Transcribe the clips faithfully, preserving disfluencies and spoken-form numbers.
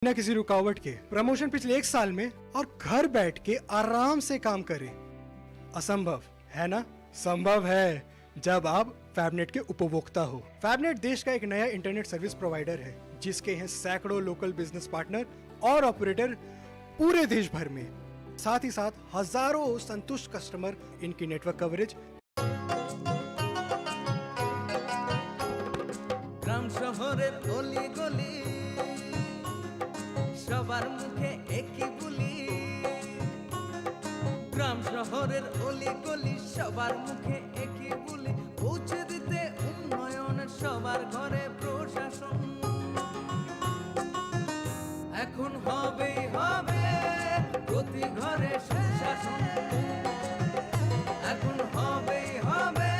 बिना किसी रुकावट के प्रमोशन पिछले एक साल में और घर बैठ के आराम से काम करें। असंभव है ना? संभव है, जब आप फैबनेट के उपभोक्ता हो। फैबनेट देश का एक नया इंटरनेट सर्विस प्रोवाइडर है, जिसके हैं सैकड़ों लोकल बिजनेस पार्टनर और ऑपरेटर पूरे देश भर में। साथ ही साथ हजारों संतुष्ट कस्टमर, इनकी नेटवर्क कवरेज। গ্রাম শহরের অলি গলি, সবার মুখে একই বুলি। গ্রাম শহরের অলি গলি, সবার মুখে একই বুলি। পৌঁছে দিতে উন্নয়নের সবার ঘরে প্রশাসন। এখন হবেই হবে প্রতি ঘরে সুশাসন। এখন হবেই হবে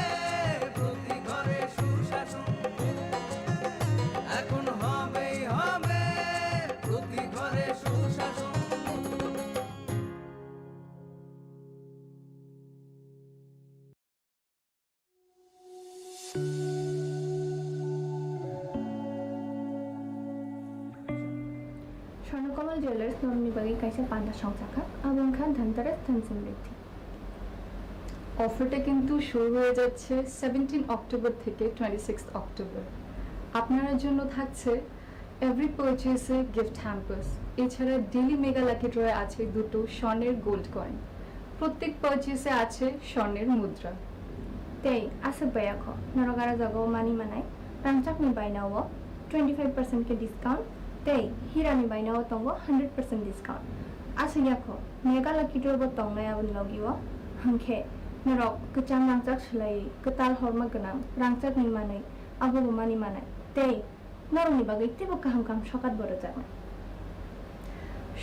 প্রতি ঘরে সুশাসন। এখন হবেই হবে প্রতি ঘরে সুশাসন। স্বর্ণকমল জুয়েলার্স নরনি bagwi kaisa panda songchakha, abo wngkha Dhanteras Dhan Samriddhi। অফারটা কিন্তু শুরু হয়ে যাচ্ছে সেভেন্টিন অক্টোবর থেকে টোয়েন্টি সিক্স অক্টোবর। আপনার জন্য থাকছে এভরি পারচেসে গিফট হ্যাম্পার্স। এছাড়া ডেইলি মেগা লাকি ড্রয়ে আছে দুটো স্বর্ণের গোল্ড কয়েন। প্রত্যেক পারচেসে আছে স্বর্ণের মুদ্রা। Tei aswk bai ya kho, norok aro jagao mani manai, rangchakni bainao twenty five percent khe discount, tei hirani bainao tongo hundred percent discount. Aswk ya kho, mega lucky draw bo tongnai aboni logio, hwnkhe norok kwcham rangchak swlaiwi kwtal horma gwnang rangchakni manwi abobo mani manai, tei norokni bagwi teibo kaham kaham sokat bo rwjaknai.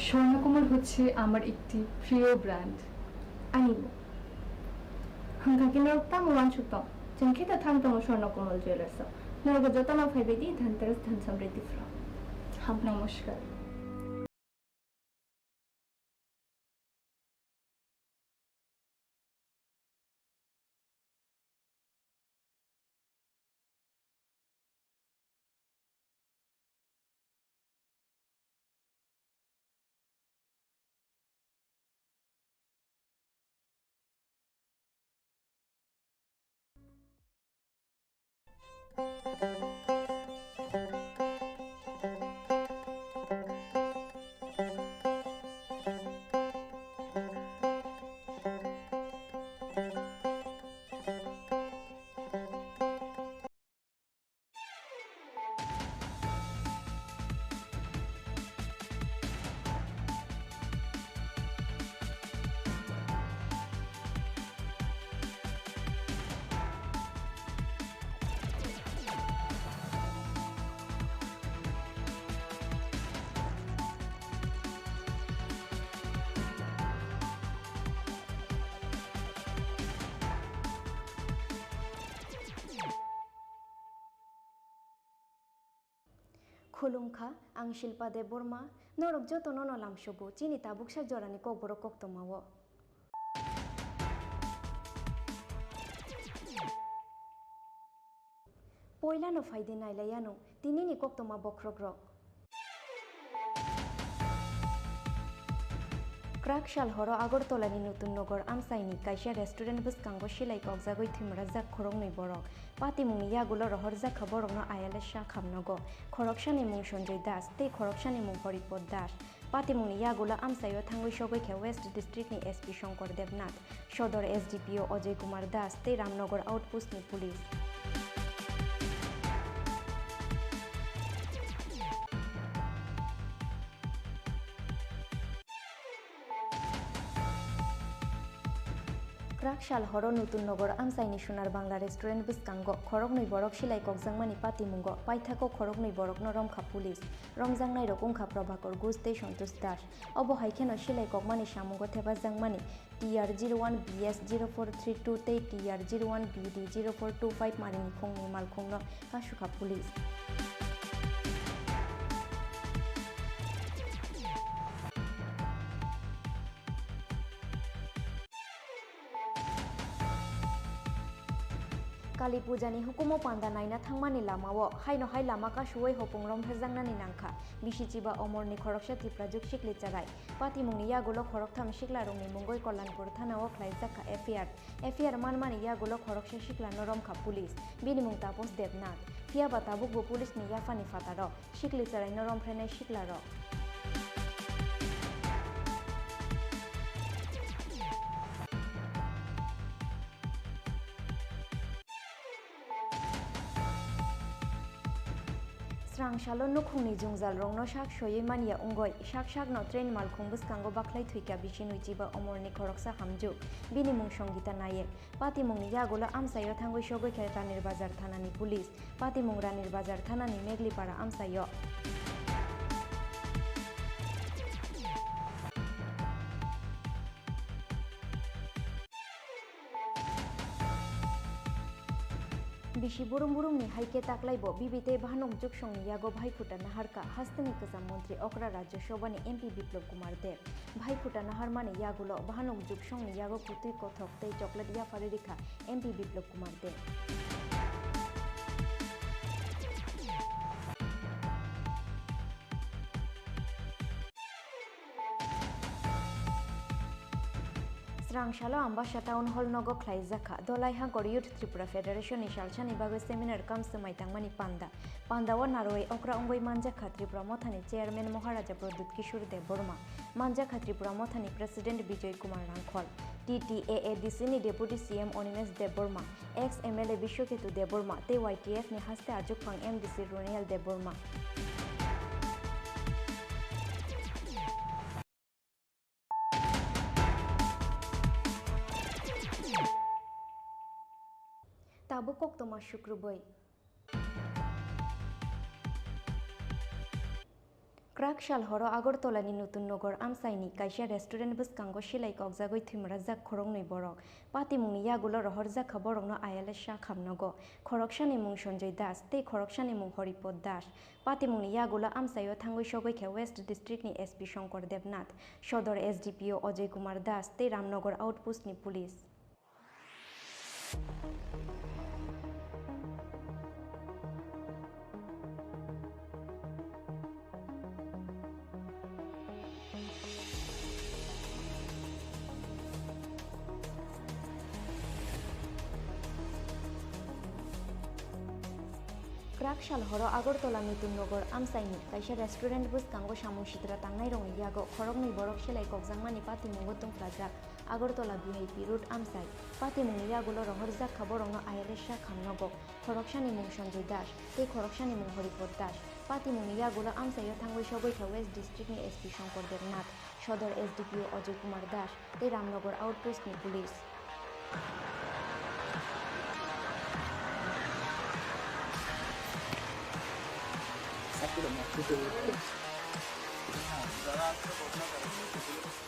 Swarnakamal হচ্ছে আমার একটি প্রিয় brand. Anibo. Hwnkha khe norok tamo uansuk tong? Chwng khe ta thang tongo Swarnakomal Jewellers o. Norok jotono phaibai di Dhanteras Dhan Samriddhi Pro. Hambai. নমস্কার। Khulumkha, ang Shilpa Debbarma, norok jotono no lamsogo chini tabuksa jorani kokborok koktwmao. Poilano phaidi nailaiyano tinini koktwma bokhrokrok. Kwrak sal horo Agartala ni Nutun Nagar amchaini kaisa restaurant bwskango silai kokjagwi thwimrajak khoroknwi borok. Patimungni yagulo rohorjak kha borokno ayala sa khamnogo. Khoroksani mung Sanjay Das tei khoroksani mung Haripod Das. Patimungni yagulo amchaio thangwi sogwi kha West District ni S P Shankar Debnath, Sodor S D P O Ajay Kumar Das tei Ramnagar Outpost ni police. Kwrak sal horo Nutun Nagar amchaini Sunar Bangla Restaurant bwskango khoroknwi borok silai kokjakmani patimungo paithakgo khoroknwi borokno romkha police. Romjaknairok wngkha Prabhakar Ghosh tei Santosh Das. Obo hai kheno silai kokmani samungo thepajakmani T R zero one B S zero four three two tei T R zero one B D zero four two five marini khungni malkhungno kasukha police. Kali Puja ni hukumu panda naina thangmani lamao haino hai lama kasuwi hopung romphrejaknani nangkha. Bisi chiba omorni khoroksa Tiprajwk sikli cherai. Patimungni yagulo khoroktham siklarokni mungwi Kollanpur thanao khlaijakha F I R. F I R manmani yagulo khoroksa siklano romkha police. Bini mung Tapos Debnath. Phiyaba tabukbo police ni yaphani phataro sikli cheraino romphrenai siklarok. Srang salo nukhungni jwngjal rokno sak soywi manya wngwi sak sakno train malkhung bwskango bakhlai thwikha bisi nwi chiba omorni khoroksa hamjwk, bini mung Songita Nayek. Patimungni yagulo amchaio thangwi sogwi khe Ranir Bazar thanani police. Patimung Ranir Bazar thanani Meglipara amchaio. Bisi burum burumni hai khe taklaibo bibi tei bahanok juksongni yago Bhaiphuta naharkha hasteni kwcham montri okra Rajya Sabhani M P Biplab Kumar Deb. Bhaiphuta naharmani yagulo bahanok juksongni yago kwtwi kothok tei chocolate yapharwi rikha M P Biplab Kumar Deb. Srang salo Ambasa Town Hall nogo khlaijakha Dholai Hangkor Youth Tripura Federation ni salsani bagwi seminar kam swmai tangmani panda. Pandao narwi okra wngwi manjakha Tripura Mothani Chairman Maharaja Pradyut Kishore Debbarma, manjakha Tripura Mothani President Bijoy Kumar Rangkhol, T T A A D C ni Deputy C M Animesh Debbarma, ex M L A Biswaketu Debbarma tei Y T F ni haste achukphang M D C Roniel Debbarma. Tabuk koktwma sukrubwi. Kwrak sal horo Agartala ni Nutun Nagar amchaini kaisa restaurant bwskango silai kokjagwi thwimrajak khoroknwi borok. Patimungni yagulo rohorjak kha borokno ayale sak hamnogo. Khoroksani mung Sanjay Das tei khoroksani mung Horipod Das. Patimungni yagulo amchaio thangwi sogwi khe West District ni S P Shankar Debnath, Sodor S D P O Ajay Kumar Das tei Ramnagar Outpost ni police. Kwrak sal horo Agartala Nutun Nagar amchaini kaisa restaurant bwskango samung sitra tangnairokni yago khoroknwi borok silai kokjakmani patimungo tungphlajak. Agartala V I P Road amchai. Patimungni yagulo rohorjak kha borokno ayale sak hamnogo. Khoroksani mung Sanjay Das tei khoroksani mung Horipod Das. Patimungni yagulo amchaio thangwi sogwi kha West District ni S P Shankar Debnath, Sodor S D P O Ajay Kumar Das tei Ramnagar Outpost ni police.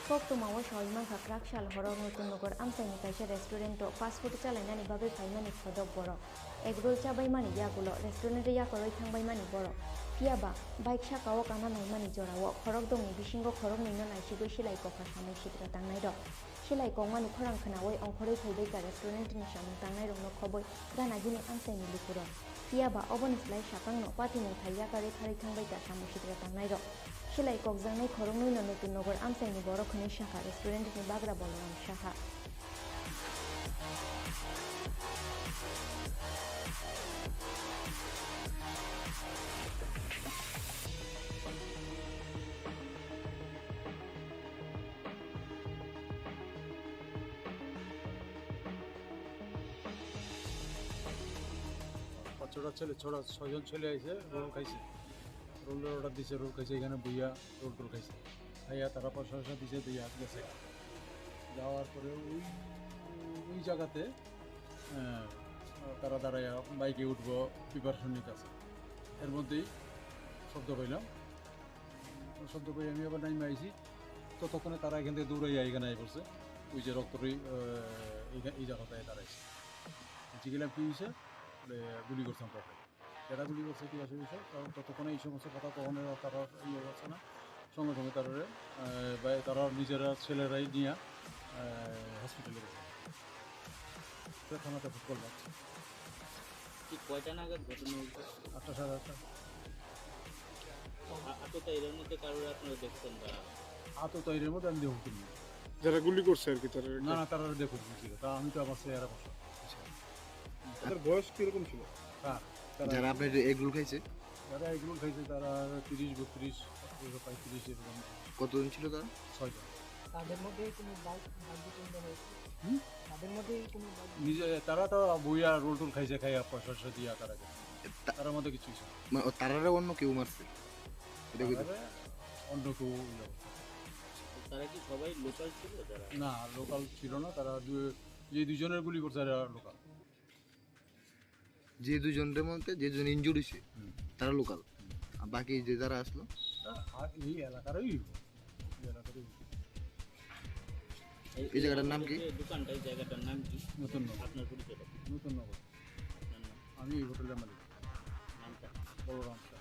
Koktwmao sawi mankha, kwrak sal horo Nutun Nagar amchaini kaisa restaurant-o fast food chalainani bagwi phaimani sodok borok. Egg roll chabaimani yagulo restaurant-o yakarwi thangbaimani borok. Phiyaba bike sakao kana naimani jorao khorokdongni bisingo khoroknwino naisigwi silai kokha samung sitra tangnairok. Silai kokmani khorang khwnawi ongkhorwi phaibaikha restaurant-ni samung tangnairokno khobwi gana gini amchaini lukurok. Phiyaba oboni slai sakangno patimung thai yakarwi pharwi thangbaikha samung sitra tangnairok. Silai kokjaknai khoroknwino Nutun Nagar amchaini borok hwnwi sakha restaurant-ni bagra Balaram Saha. পাঁচটা ছেলে, ছটা, ছয়জন ছেলে আইছে, রোল খাইছে। রোলের অর্ডার দিছে, রোল খাইছে, এখানে বইয়া রোল টোল খাইছে। খাইয়া তারা পয়সা টয়সা দিছে, দিয়ে হাত গেছে। যাওয়ার পরে ওই, ওই জায়গাতে, আহ, তারা দাঁড়াইয়া বাইকে উঠবো, প্রিপারেশন নিতে আছে। এর মধ্যেই শব্দ পাইলাম। শব্দ পাই আমি আবার নাইমা আইছি। ততক্ষণে তারা এখান থেকে দৌড়াইয়া এখানে আই পড়ছে। ওই যে রক্তর ওই, আহ, এই, এই জায়গাটায় দাঁড়াইছে। জিজ্ঞেলাম, "কি হয়েছে?" বলে, "গুলি করছে আমরা।" এরা গুলি করছে, কি আছে বিষয়? কারণ ততক্ষণে এই সমস্ত কথা তখন তারা ইয়ে করছে না। সঙ্গে সঙ্গে তারা, আহ, বা-, তারা নিজেরা ছেলেরাই নিয়ে, আহ, হসপিটালে গেছে। তো থানাতে ফোন করলাম। ঠিক কয়টা নাগাদ ঘটনা হয়েছে? আটটা, সাড়ে আটটা। আ-, আততায়ীদের মধ্যে কারোর আপনারা দেখছেন বা? আততায়ীদের মধ্যে আমি দেখতে পাইনি। যারা গুলি করছে আর কি, তারা না, না, তারা দেখুন কি ছিল। তা আমি তো আমার চেহারা বসা। তাদের বয়স কিরকম ছিল? হ্যাঁ, তারা যারা আপনার এগ রোল খাইছে? যারা এগ রোল খাইছে, তারা তিরিশ, বত্রিশ, পঁয়ত্রিশ এরকম। কতজন ছিল তারা? ছয়জন। তাদের মধ্যে কোনো বাক-, বাকবিতণ্ডা হয়েছে? হুম? তাদের মধ্যে কোনো বাক- নিজে, তারা তো বইয়া রোল টোল খাইছে, খাইয়া পয়সা টয়সা দিয়া তারা গেছে। তা- তার মধ্যে কিছু কিছু। মানে, ও, তারারে অন্য কেউ মারছে? এটা কি তারারে অন্য কেউ ইয়ে করছে। তারা কি সবাই লোকাল ছিল যারা? না, লোকাল ছিল না, তারা দু-, যে দুজনের গুলি করছে, এরা লোকাল। যে দুজনের মধ্যে যে দুজন ইনজুর্ড হইছে, হুম। তারা লোকাল। আর বাকি যে যারা আসলো? তারা আর এই এলাকারই হইব। এই এলাকারই হইব। এই, এই জায়গাটার নাম কি? এই যে দোকানটা, এই জায়গাটার নাম কি? নতুন নগর। আপনার পরিচয়টা কি? নতুন নগর। আপনার নাম? আমি এই হোটেলের মালিক। নামটা? বলরাম Saha.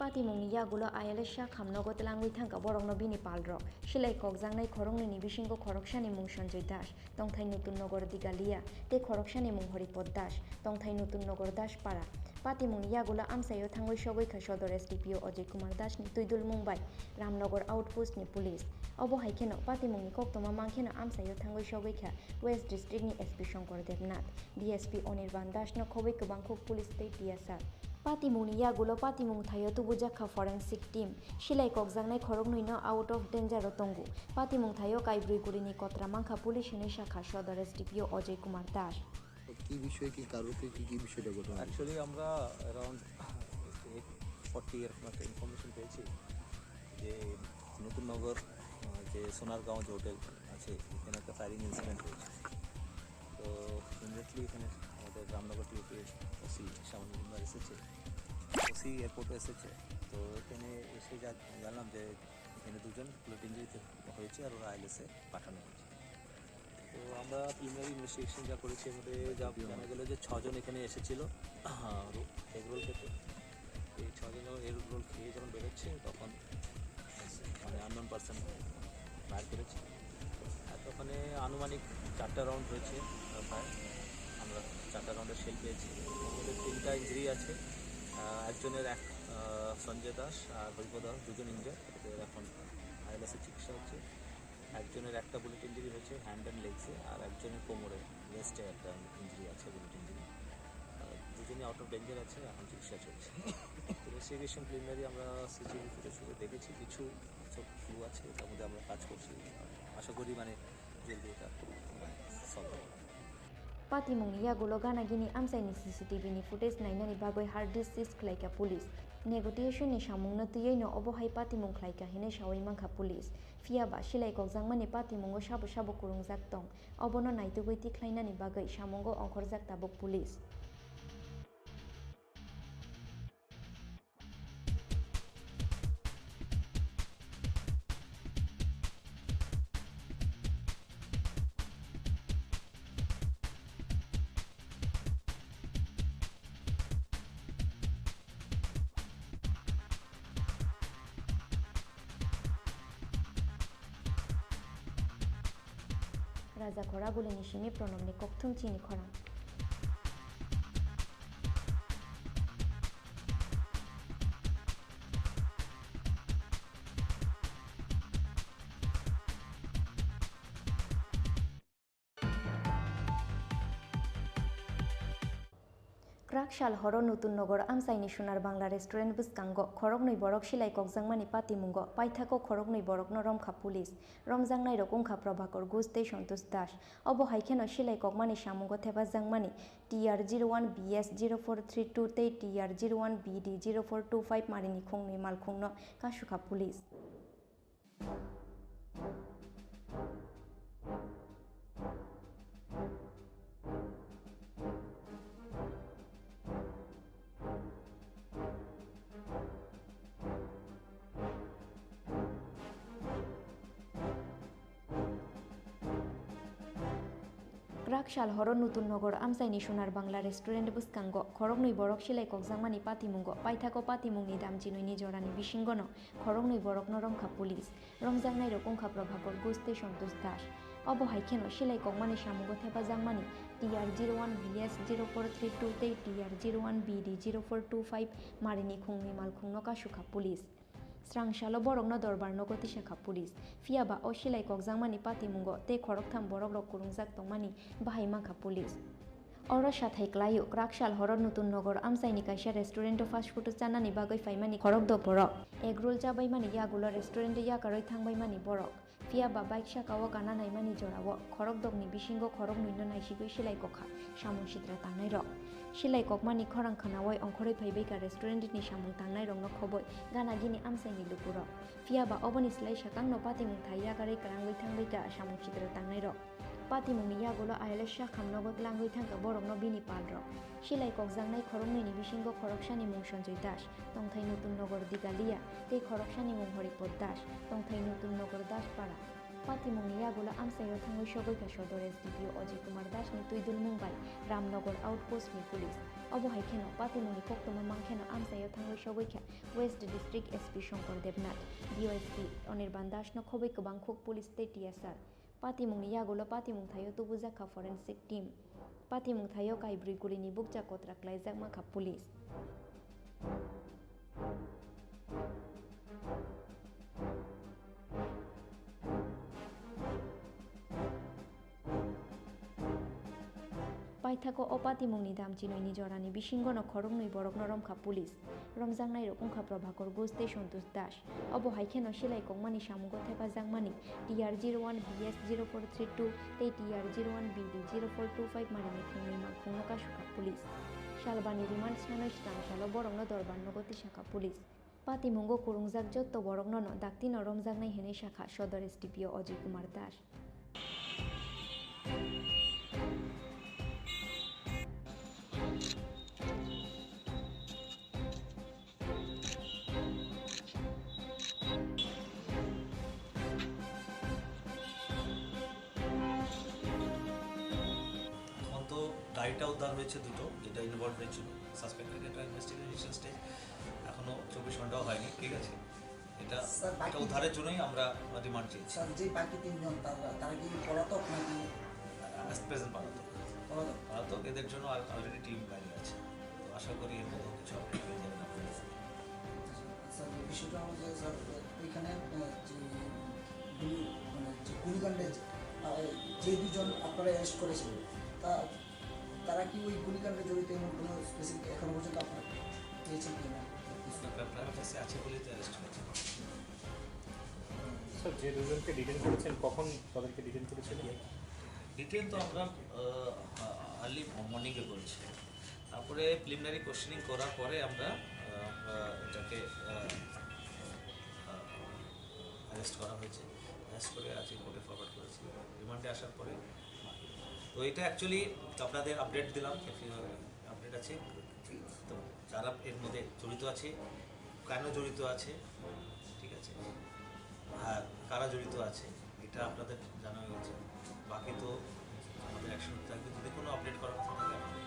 Patimungni yagulo ayalesa khamnogo tlangwi thangkha borokno bini palrok. Silai kokjaknai khoroknwini bisingo khoroksani mung Sanjoy Das, tongthai Nutun Nogor Digalia, tei khoroksani mung Horipod Das, tongthai Nutun Nogor Das Para. Patimungni yagulo amchaio thangwi sogwi kha Sodor S D P O Ajay Kumar Das ni twidulmung bai Ramnogor Outpost ni police. Obo hai kheno patimungni koktwma mang kheno amchaio thangwi sogwi kha West District ni S P Shankar Debnath, D S P Anirban Das no khobwi kwbangkuk police tei T S R. Patimungni yagulo patimung thaio tubujak kha forensic team. Silai kokjaknai khoroknwi no out of danger o tongo. Patimung thaio kaibrwi gurini kotra mankha police hinwi sakha Sodor S D P O Ajay Kumar Das. কি বিষয়ে, কি কারণে, কি কি বিষয়টা ঘটনা? অ্যাকচুয়ালি আমরা around eight forty এরকম একটা ইনফরমেশন পেয়েছি যে নতুন নগর, আহ, যে সোনারগাঁও যে হোটেল আছে, এখানে একটা ফায়ারিং ইনসিডেন্ট হয়েছে। তো ইমিডিয়েটলি এখানে আমাদের রামনগর টিওপি ওসি শ্যামল মজুমদার এসেছে, ওসি এয়ারপোর্টে এসেছে। তো এখানে এসে যা জানলাম যে এখানে দুজন বুলেট ইঞ্জুরিতে হয়েছে আর ওরা আইএলএসএ পাঠানো হয়েছে। তো আমরা প্রিলিমিনারি ইনভেস্টিগেশন যা করেছি, এর মধ্যে যা জানা গেল যে ছজন এখানে এসেছিল, আহ, রো-, এগ রোল খেতে। এই ছজন যখন এগ রোল খেয়ে যখন বেরোচ্ছে, তখন মানে আননোন পার্সন ফায়ার করেছে। আর ওখানে আনুমানিক চারটা রাউন্ড হয়েছে, আহ, ফায়ার। আমরা চারটা রাউন্ডের শেল পেয়েছি। ওদের তিনটা ইঞ্জুরি আছে, আহ, একজনের এক, আহ, সঞ্জয় দাস আর হরিপদ দাস, দুজন ইঞ্জুর। ওদের এখন আইএলএসএ চিকিৎসা হচ্ছে। একজনের একটা বুলেট ইঞ্জুরি হয়েছে হ্যান্ড অ্যান্ড লেগসে, আর একজনের কোমরে, রেস্টে একটা ইঞ্জুরি আছে, বুলেট ইঞ্জুরি। আর দুজনই আউট অফ ডেঞ্জার আছে, এখন চিকিৎসা চলছে। ইনভেস্টিগেশন প্রিলিমিনারি আমরা সিসিটিভি ফুটেজ দেখেছি, কিছু সব ক্লু আছে, তার মধ্যে আমরা কাজ করছি। আশা করি মানে জলদি এটা সলভ হবে। Patimungni yagulo gana gini amchaini C C T V ni footage nainani bagwi hard disk seize khlaikha police. Negotiation ni samungno twiwi no obo hai patimung khlaikha hinwi sawi mankha police. Phiya ba silai kokjakmani patimungo sabo sabo kwrwngjak tong, obono naitugwi tikhlainani bagwi samungo ongkhorjak tabuk police. Raja Khoragulini simi Pranobni kokthum chini khorang. Kwrak sal horo Nutun Nogor amchaini Sunar Bangla restaurant bwskango khoroknwi borok silai kokjakmani patimungo paithako khoroknwi borokno romkha police. Romjaknairok wngkha Prabhakar Ghosh tei Santosh Das. Obo hai kheno silai kokmani samungo thepajakmani T R zero one B S zero four three two tei T R zero one B D zero four two five marini khungnwi malkhungno kasukha police. Taksal horo Nutun Nogor amchaini Sonar Bangla restaurant bwskango khoroknwi borok silai kokjakmani patimungo paithakgo patimungni damchinoini jorani bisingono khoroknwi borokno romkha police. Romjaknairok wngkha Prabhakor Ghosh tei Santosh Das. Obo hai kheno silai kokmani samungo thepajakmani T R zero one B S zero four three two tei T R zero one B D zero four two five marini khungni malkhungno kasukha police. Srang salo borokno dorbar nogo tisakha police. Phiya ba o silai kokjakmani patimungo tei khoroktham borokrok kwrwngjak tongmani bahai mankha police. Oro sathai klaio, kwraksal horo Nutun Nogor amchaini kaisa restaurant-o fast food chanani bagwi phaimani khorokdok borok. Egg roll chabaimani yagulo restaurant-o yakarwi thangbaimani borok. Phiya ba bike saka-o gana naimani jorao khorokdokni bisingo khoroknwino naisigwi silai kokha samung sitra tangnairok. Silai kokmani khorang khwnawi ongkhorwi phaibaikha restaurant-ni samung tangnairokno khobwi gana gini amchaini lukurok. Phiya ba oboni slai sakangno patimung thai yakarwi kwrangwi thangbaikha samung sitra tangnairok. Patimungni yagulo ayole sakham nogo tlangwi thangkha borokno bini palrok. Silai kokjaknai khoroknwini bisingo khoroksani mung Sanjoy Das, tongthai Nutun Nogor Digalia, tei khoroksani mung Horipod Das, tongthai Nutun Nogor Das Para. Patimungni yagulo amchaio thangwi sogwi kha Sodor S D P O Ajay Kumar Das ni twidulmung bai Ramnagar Outpost ni police. Obo hai kheno patimungni koktwma mang kheno amchaio thangwi sogwi kha West District S P Shankar Debnath, D O S P Anirban Das no khobwi kwbangkhuk police tei T S R. Patimungni yagulo patimung thaio tubujak kha forensic team. Patimung thaio kaibrwi gurini bukcha kotra klaijak mankha police. Paithakgo o patimungni damchinoini jorani bisingono khoroknwi borokno romkha police. Romjaknairok wngkha Prabhakor Ghosh tei Santosh Das. Obo hai kheno silai kokmani samungo thepajakmani T R zero one B S zero four three two tei T R zero one B D zero four two five marini khungni malkhungno kasukha police. Salbani remand sanwi srang salo borokno dorbar nogo tisakha police. Patimungo kwrwngjak jotto boroknono daktino romjaknai hwnwi sakha Sodor S D P O Ajay Kumar Das. এখন তো গাড়িটা উদ্ধার হয়েছে দুটো, যেটা ইনভলভ হয়েছিল। সাসপেক্টেড এটা investigation stage, এখনো চব্বিশ ঘন্টাও হয়নি, ঠিক আছে? এটা, স্যার, বাকি এটা উদ্ধারের জন্যই আমরা রিমান্ড চেয়েছি। স্যার, যে বাকি তিনজন, তারা, তারা কি পলাতক নাকি? অ্যাট প্রেজেন্ট পলাতক। পলাতক? পলাতক, এদের জন্য আল-, অলরেডি টিম বাইরে আছে। তো আশা করি এর মধ্যে কিছু আপডেট পেয়ে যাবেন আপনারা। স্যার, বিষয়টা হলো যে, স্যার, এখানে, আহ, যে গুলি, মানে, যে গুলিকাণ্ডে যে, আহ, যে দুজন আপনারা অ্যারেস্ট করেছিলেন, তা, তারা কি ওই গুলিকাণ্ডে জড়িত এমন কোনো স্পেসিফিক এখনো পর্যন্ত আপনারা পেয়েছেন কি না? না, প্রা-, প্রাইমা ফেসি আছে বলেই তো অ্যারেস্ট হয়েছে। স্যার, যে দুজনকে ডিটেইন করেছেন, কখন তাদেরকে ডিটেইন করেছিলেন? ডিটেইন তো আমরা, আহ, আর্লি মর্নিংয়ে করেছি। তারপরে প্রিলিমিনারি কোশ্চেনিং করার পরে আমরা, আহ, আহ, এটাকে, আহ, আহ, অ্যারেস্ট করা হয়েছে। অ্যারেস্ট করে আজকে কোর্টে ফরওয়ার্ড করেছি। রিমান্ডে আসার পরে, তো এটা অ্যাকচুয়ালি আপনাদের আপডেট দিলাম, আপডেট আছে। তো যারা এর মধ্যে জড়িত আছে, কেন জড়িত আছে, ঠিক আছে, আর কারা জড়িত আছে, এটা আপনাদের জানা হয়ে গেছে। বাকি তো আমাদের অ্যাকশন থাকবে, যদি কোনো আপডেট করার কথা থাকে আমাদের।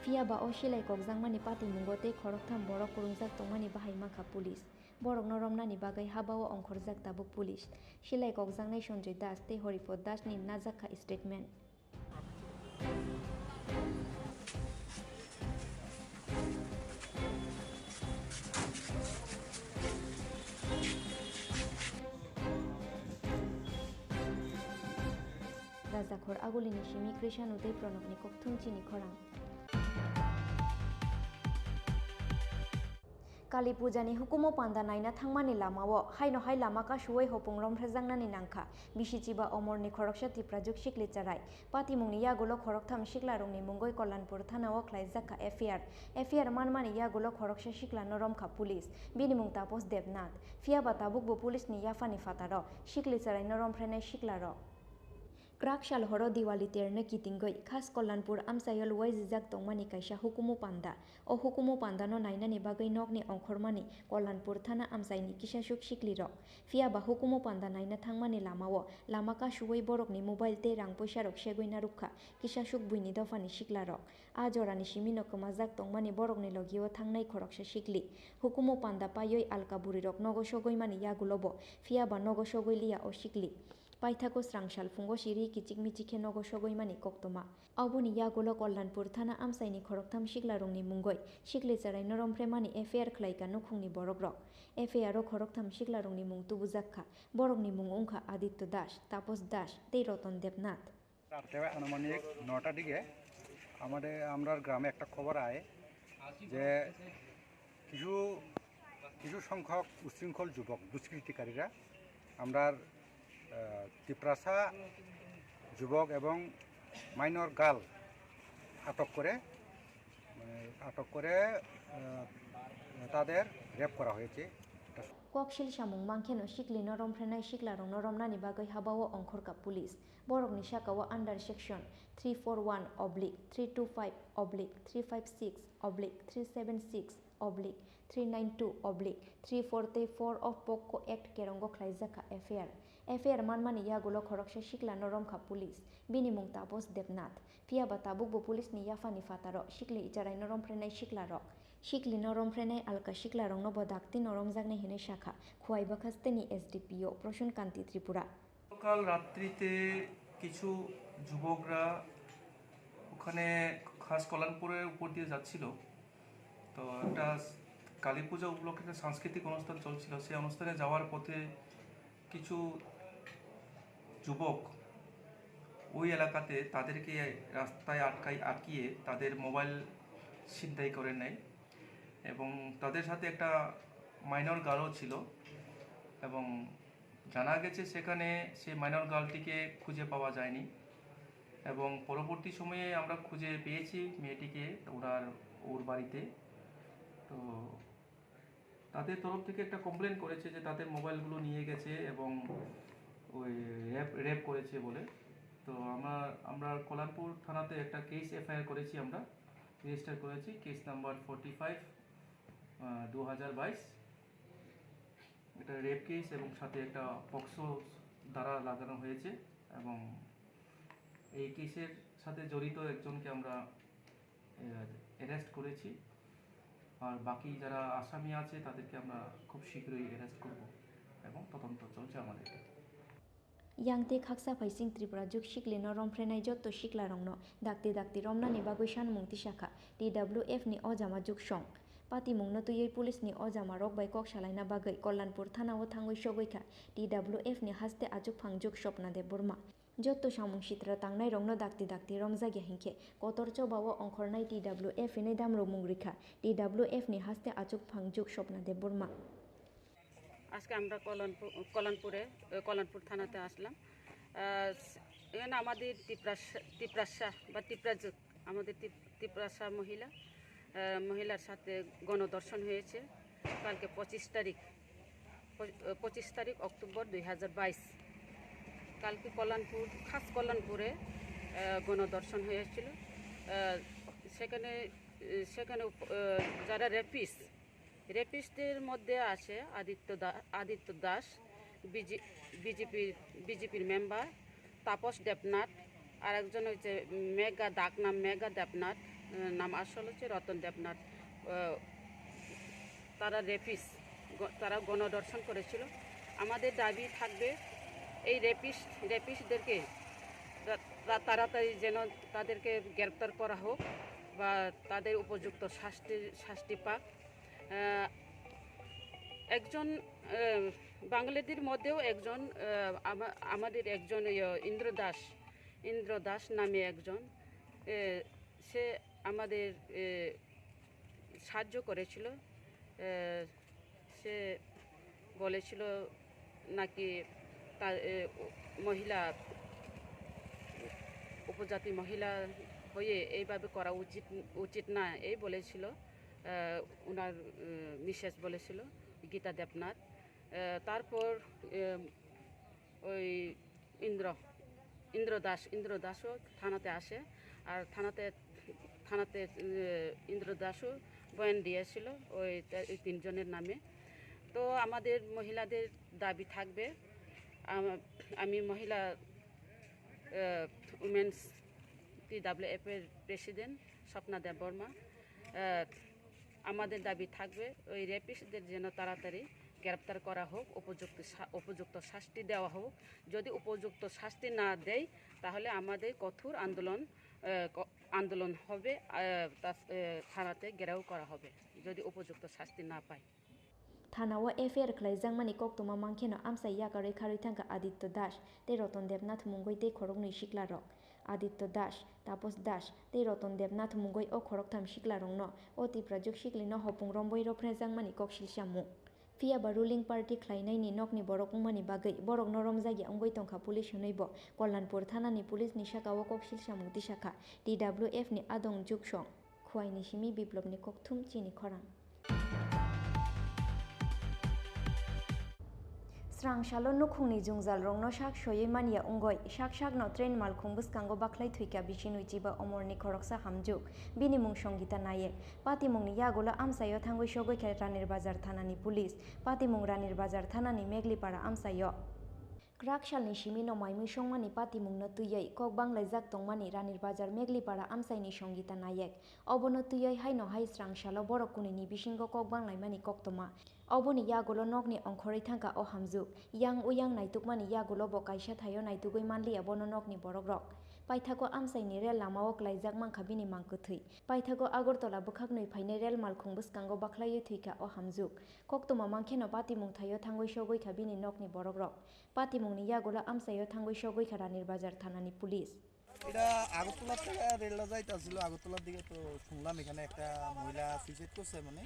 Phiya ba o silai kokjakmani patimungo tei khoroktham borok kwrwngjak tongmani bahai mankha police. Borokno romnani bagwi habao ongkhorjak tabuk police. Silai kokjaknai Sanjoy Das tei Horipod Das ni najak kha statement. Rajakhor Agulini simi Krishan Udai Pranabni kokthum chini khorang. Kali Puja ni hukumu panda naina thangmani lamao haino hai lama kasuwi hopung romphrejaknani nangkha. Bisi chiba omorni khoroksa Tiprajwk sikli cherai. Patimungni yagulo khoroktham siklarokni mungwi Kollanpur thanao khlaijak kha F I R. F I R manmani yagulo khoroksa siklano romkha police. Bini mung Tapos Debnath. Phiya ba tabukbo police ni yaphani phataro sikli cheraino romphrenai siklarok. Kwrak sal horo Diwali terno kitingwi Khas Kollanpur amchaio luaijijak tongmani kaisa hukumu panda. O hukumu pandano nainani bagwi nokni ongkhormani Kollanpur thana amchaini kisasuk siklirok. Phiya ba hukumu panda naina thangmani lamao lama kasuwi borokni mobile tei rang puisarok segwi narwkha kisasuk buini dophani siklarok. A jorani simino kwmajak tongmani borokni logio thangnai khoroksa sikli. Hukumu panda paiwi alka burirok nogo sogwimani yagulobo, phiya ba nogo sogwi liya o sikli. Paithago srang sal phungo siri kichik michik khe nogo sogwimani koktwma. Oboni yagulo Kollanpur thana amchaini khoroktham siklarokni mungwi sikli chwraino romphraimani F I R khlaika nukhungni borokrok. F I R o khoroktham siklarokni mung tubujak kha. Borokni mung wngkha Aditya Das, Tapos Das tei Roton Debnath. রাত্রে আনুমানিক নটা দিকে আমাদের, আমরার গ্রামে একটা খবর আয় যে কিছু, কিছু সংখ্যক উচ্ছৃঙ্খল যুবক দুষ্কৃতিকারীরা আমরার, আহ, তিপ্রাসা যুবক এবং মাইনর গার্ল আটক করে, মানে, আটক করে, আহ, তাদের রেপ করা হয়েছে। Koksil samung mankheno siklino romphrenai siklarokno romnani bagwi habao ongkhorkha police. Borokni sakao under section three four one oblique three two five oblique three five six oblique three seven six oblique three nine two oblique three four tei four of POCSO Act kerongo khlaijakha F I R. F I R manmani yagulo khoroksa siklano romkha police. Bini mung Tapos Debnath. Phiya ba tabukbo police ni yaphani phataro sikli icharaino romphrenai siklarok. Siklino romphrenai alka siklarokno bo dakti no romjaknai hinwi sakha Khowaibakhasteni S D P O Prosun Kanti Tripura. গতকাল রাত্রিতে কিছু যুবকরা ওখানে খাস কল্যাণপুরের উপর দিয়ে যাচ্ছিল। তো একটা কালী পূজা উপলক্ষে একটা সাংস্কৃতিক অনুষ্ঠান চলছিল। সেই অনুষ্ঠানে যাওয়ার পথে কিছু যুবক ওই এলাকাতে তাদেরকে রাস্তায় আটকাই, আটকিয়ে তাদের মোবাইল ছিনতাই করে নেয় এবং তাদের সাথে একটা মাইনর গার্লও ছিল এবং জানা গেছে সেখানে সেই মাইনর গার্লটিকে খুঁজে পাওয়া যায়নি এবং পরবর্তী সময়ে আমরা খুঁজে পেয়েছি মেয়েটিকে, ওনার, ওর বাড়িতে। তো তাদের তরফ থেকে একটা কমপ্লেন করেছে যে তাদের মোবাইলগুলো নিয়ে গেছে এবং ওই রেপ, রেপ করেছে বলে। তো আমরা, আমরা কল্যাণপুর থানাতে একটা কেস এফআইআর করেছি, আমরা রেজিস্টার করেছি, কেস নাম্বার ফর্টি ফাইভ, দু হাজার বাইশ। এটা রেপ কেস এবং সাথে একটা পক্সো ধারা লাগানো হয়েছে এবং এই কেসের সাথে জড়িত একজনকে আমরা অ্যারেস্ট করেছি। আর বাকি যারা আসামি আছে তাদেরকে আমরা খুব শীঘ্রই অ্যারেস্ট করব এবং তদন্ত চলছে আমাদের। Yang tei khaksa phaising Tripura juk siklino romphrenai jotto siklarokno dakti dakti romnani bagwi sanmung tisakha T W F ni ojama juksong. Patimungno twiwi police ni ojama rok bai kok salaina bagwi Kollanpur thana o thangwi sogwi kha T W F ni haste achukphang juk Swapna Debbarma. Jotto samung sitra tangnairokno dakti dakti romjakya hinkhe kotor chobao ongkhornai T W F hinwi damrokmung rikha T W F ni haste achukphang juk Swapna Debbarma. আজকে আমরা কল্যাণপুর, কল্যাণপুরে, এ, কল্যাণপুর থানাতে আসলাম। আহ, এখানে আমাদের তিপ্রাসা, তিপ্রাসা বা তিপ্রাজুক, আমাদের তিপ-, তিপ্রাসা মহিলা, আহ, মহিলার সাথে গণধর্ষণ হয়েছে কালকে পঁচিশ তারিখ, প-, পঁচিশ তারিখ অক্টোবর দুই হাজার বাইশ। কালকে কল্যাণপুর, খাস কল্যাণপুরে, আহ, গণধর্ষণ হয়েছিল। আহ, সেখানে, আহ, সেখানে উপ-, আহ, যারা রেপিস্ট, রেপিস্টদের মধ্যে আছে আদিত্য দা-, আদিত্য দাস, বিজে-, বিজেপির, বিজেপির মেম্বার, তাপস দেবনাথ, আর একজন হচ্ছে মেঘা, ডাক নাম মেঘা দেবনাথ, আহ, নাম আসল হচ্ছে রতন দেবনাথ। আহ, তারা রেপিস্ট, গ-, তারা গণধর্ষণ করেছিল। আমাদের দাবি থাকবে এই রেপিস্ট, রেপিস্টদেরকে তা-, তা-, তাড়াতাড়ি যেন তাদেরকে গ্রেপ্তার করা হোক বা তাদের উপযুক্ত শাস্তি, শাস্তি পাক। আহ, একজন, আহ, বাঙালিদের মধ্যেও একজন, আহ, আমা-, আমাদের একজন, ইয়ে, ইন্দ্র দাস, ইন্দ্র দাস নামে একজন, এ, সে আমাদের, এ, সাহায্য করেছিল। এ, সে বলেছিল নাকি তা-, এ, ও, মহিলা, উপজাতি মহিলা হয়ে এইভাবে করা উচিত, উচিত না, এই বলেছিল। আহ, ওনার, আহ, মিসেস বলেছিল, গীতা দেবনাথ। আহ, তারপর, আহ, ওই ইন্দ্র, ইন্দ্র দাস, ইন্দ্র দাসও থানাতে আসে। আর থানাতে, থানাতে, এ, ইন্দ্র দাসও বয়ান দিয়েছিল ওই তে-, এই তিনজনের নামে। তো আমাদের মহিলাদের দাবি থাকবে, আম-, আমি মহিলা, এ, উমেন্স টিডাব্লিউএফ এর প্রেসিডেন্ট স্বপ্না দেববর্মা, এ, আমাদের দাবি থাকবে ওই রেপিস্টদের যেন তাড়াতাড়ি গ্রেপ্তার করা হোক, উপযুক্ত শা-, উপযুক্ত শাস্তি দেওয়া হোক। যদি উপযুক্ত শাস্তি না দেয়, তাহলে আমাদের কঠোর আন্দোলন, এ, ক-, আন্দোলন হবে, এ, তা-, এ, থানাতে ঘেরাও করা হবে, যদি উপযুক্ত শাস্তি না পায়। Thana o F I R khlaijakmani koktwma mankheno amchai yakarwi kharwi thangkha Aditya Das tei Ratan Debnath mungwi tei khoroknwi siklarok. Aditya Das, Tapos Das tei Ratan Debnath mungwi o khoroktham siklarokno o Tiprajwk siklino hopung romwi rophrejakmani koksil samung. Phiya ba ruling party khlainaini nokni borok wngmani bagwi borokno romjakya wngwi tongkha police hwnwi bo Kalyanpur thanani police ni saka o koksil samung tisakha T W F ni adong juksong. Khuaini simi Biplopni kokthum chini khorang. Srang salo nukhungni jwngjalrokno sak soiwi manya wngwi sak sakno train malkhung bwskango bakhlai thwikha bisi nwichiba omorni khoroksa hamjwk, bini mung Songita Nayek. Patimungni yagulo amchaio thangwi sogwi kha Ranir Bazar thanani police. Patimung Ranir Bazar thanani Meglipara amchaio. Kwrak salni simi no maimui songmani patimungno twiwi kok banglaijak tongmani Ranir Bazar Meglipara amchaini Songita Nayek. Obono twiwi haino hai srang salo borok kunini bisingo kok banglaimani koktwma. Oboni yagulo nokni ongkhorwi thangkha o hamjwk. Yang uyang naitukmani yagulo bo kaisa thaio naitugwi manliya bono nokni borokrok. Paithago amchaini rel lamao klaijak mankha bini mang kwthwi. Paithago Agartala bwkhaknwi phainai rel malkhung bwskango bakhlaiwi thwikha o hamjwk. Koktwma mankheno patimung thaio thangwi sogwi kha bini nokni borokrok. Patimungni yagulo amchaio thangwi sogwi kha Ranir Bazar thanani police. এটা আগরতলা থেকে রেলটা যাইতে আসছিল, আগরতলার দিকে। তো শুনলাম এখানে একটা মহিলা সুইসাইড করছে, মানে,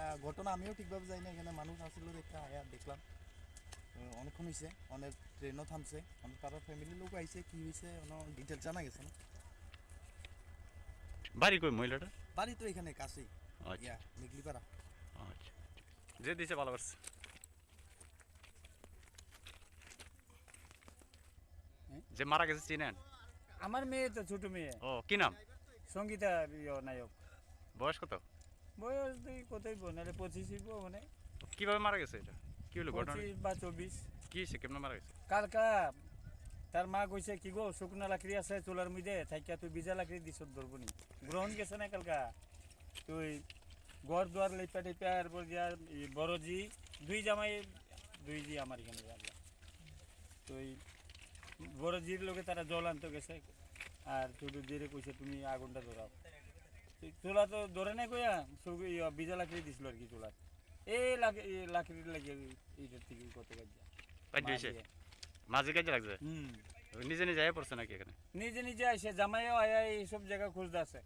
আহ, ঘটনা আমিও ঠিকভাবে জানি না, এখানে মানুষ আসছিল দেখতে, আয়া দেখলাম। তো অনেকক্ষণ হয়েছে, অনেক ট্রেনও থামছে, অনেক তারা ফ্যামিলির লোক আইছে, কি হয়েছে, কোনো ডিটেলস জানা গেছে না। বাড়ি কই মহিলাটা? বাড়ি তো এখানে কাছেই। আচ্ছা। ইয়া, মেগলিপাড়া। আচ্ছা। যে দিছে ভালো করছে। হ্যাঁ? যে মারা গেছে চিনেন? আমার মেয়ে তো, ছোট মেয়ে। ও, কি নাম? সঙ্গীতা, ইয়ো, নায়ক। বয়স কত? বয়স তুই কতই বল, নাহলে পঁচিশ হইব মানে। কিভাবে মারা গেছে এটা? কি হলো ঘটনা? পঁচিশ বা চব্বিশ। কি হয়েছে? কেমনে মারা গেছে? কালকা তার মা কইছে, "কি গো, শুকনা লাকড়ি আছে চুলার মধ্যে, থাকিয়া তুই ভিজা লাকড়ি দিছ ধরবনি।" গ্রহণ গেছে না কালকা। তুই ঘর দুয়ার লেপা টেপা, এরপর দিয়া এই বড় জি, দুই জামাই, দুই জি আমার এখানে যাবে। তো এই বড় জির লগে তারা জল আনতে গেছে, আর ছোট জিরে কইছে, "তুমি আগুনটা ধরাও।" তো চুলা তো ধরে নাই কইয়া, শুধু এই ভিজা লাকড়ি দিছিল আর কি চুলাত। এই লাক-, এই লাকড়ির লাগে এই, এইটার থেকে কত কাজ যায়। কাজ হয়েছে? মাঝে। মাঝে কাজে লাগছে? হুম। নিজে নিজে আয়া পড়ছে নাকি এখানে? নিজে নিজে আইসে, জামাইও আয়া এইসব জায়গা খুঁজতে আছে।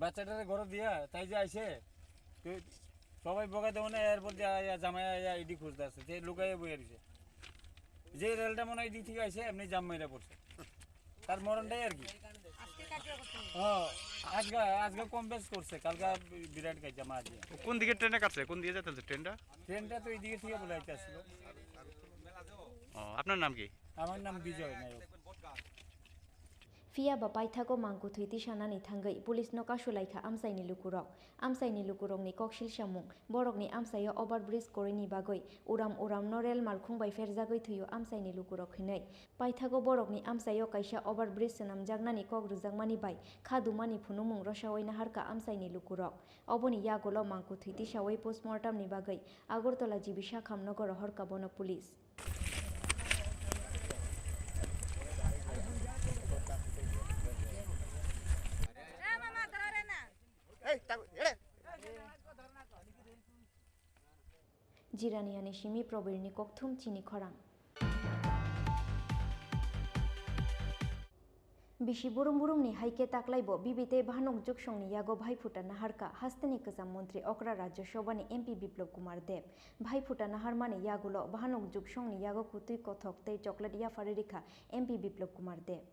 বাচ্চাটারে ঘরে দিয়া তাই যে আইসে, তো সবাই বকা দেবো না, এরপর যে আয়া জামাই আয়া ইডি খুঁজতে আছে, যে লুকাইয়া বইয়া রইছে। যে রেলটা মনে হয় এদিক থেকে আইসে, এমনি জাম মেরে পড়ছে। তার মরণটাই আর কি। আজকে কাটিয়া করছে। ও, আজকে, আজকে কম বেশ করছে, কালকে বিরাট কাজ জামা আজকে। কোন দিকে ট্রেনে কাটছে? কোন দিকে যেতে হচ্ছে ট্রেনটা? ট্রেনটা তো এইদিকে থেকে বলে আইতে আসছিল। ও, আপনার নাম কি? আমার নাম বিজয় নায়ক। Phiya ba paithago mangkwthwi tisanani thangwi police no kasu laikha amchaini lukurok. Amchaini lukurokni koksil samung, borokni amchaio overbridge korini bagwi uram uramno rel malkhung bai pherjagwi thwio amchaini lukurok hinwi. Paithago borokni amchaio kaisa overbridge swnamjaknani kok rwjakmani bai kha dumani phunukmung rwsawi naharkha amchaini lukurok. Oboni yagulo mangkwthwi tisawi postmortemni bagwi Agartala G B Sakham nogo rohorkha bono police. Jirani ani simi Probirni kokthum chini khorang. Bisi burum burumni hai khe taklaibo bibi tei bahanok juksongni yago bhaiphuta naharkha hasteni kwcham montri okra Rajya Sabhani M P Biplab Kumar Deb. Bhaiphuta naharmani yagulo bahanok juksongni yago kwtwi kothok tei chocolate yapharwi rikha M P Biplab Kumar Deb.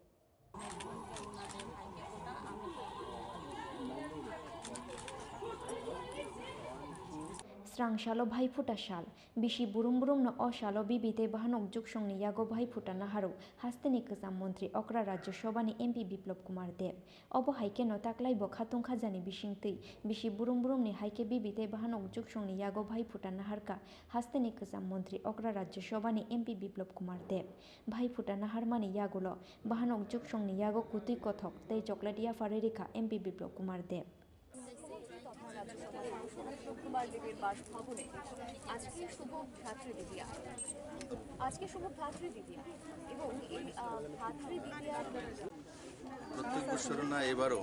Srang salo Bhaiphuta sal. Bisi burum burumno o salo bibi tei bahanok juksongni yago Bhaiphuta naharwi hasteni kwcham montri okra Rajya Sabhani M P Biplab Kumar Deb. Obo hai kheno taklaibo khatung khajani bisingtwi bisi burum burumni hai khe bibi tei bahanok juksongni yago Bhaiphuta naharkha hasteni kwcham montri okra Rajya Sabhani M P Biplab Kumar Deb. Bhaiphuta naharmani yagulo bahanok juksongni yago kutwi kothok tei chocolate yapharwi rikha M P Biplab Kumar Deb. Kumar দেবের বাসভবনে আজকে শুভ ভ্রাতৃদ্বিতীয়া। আজকে শুভ ভ্রাতৃদ্বিতীয়া এবং এই, আহ, ভ্রাতৃদ্বিতীয়ার প্রত্যেক বছর না, এবারও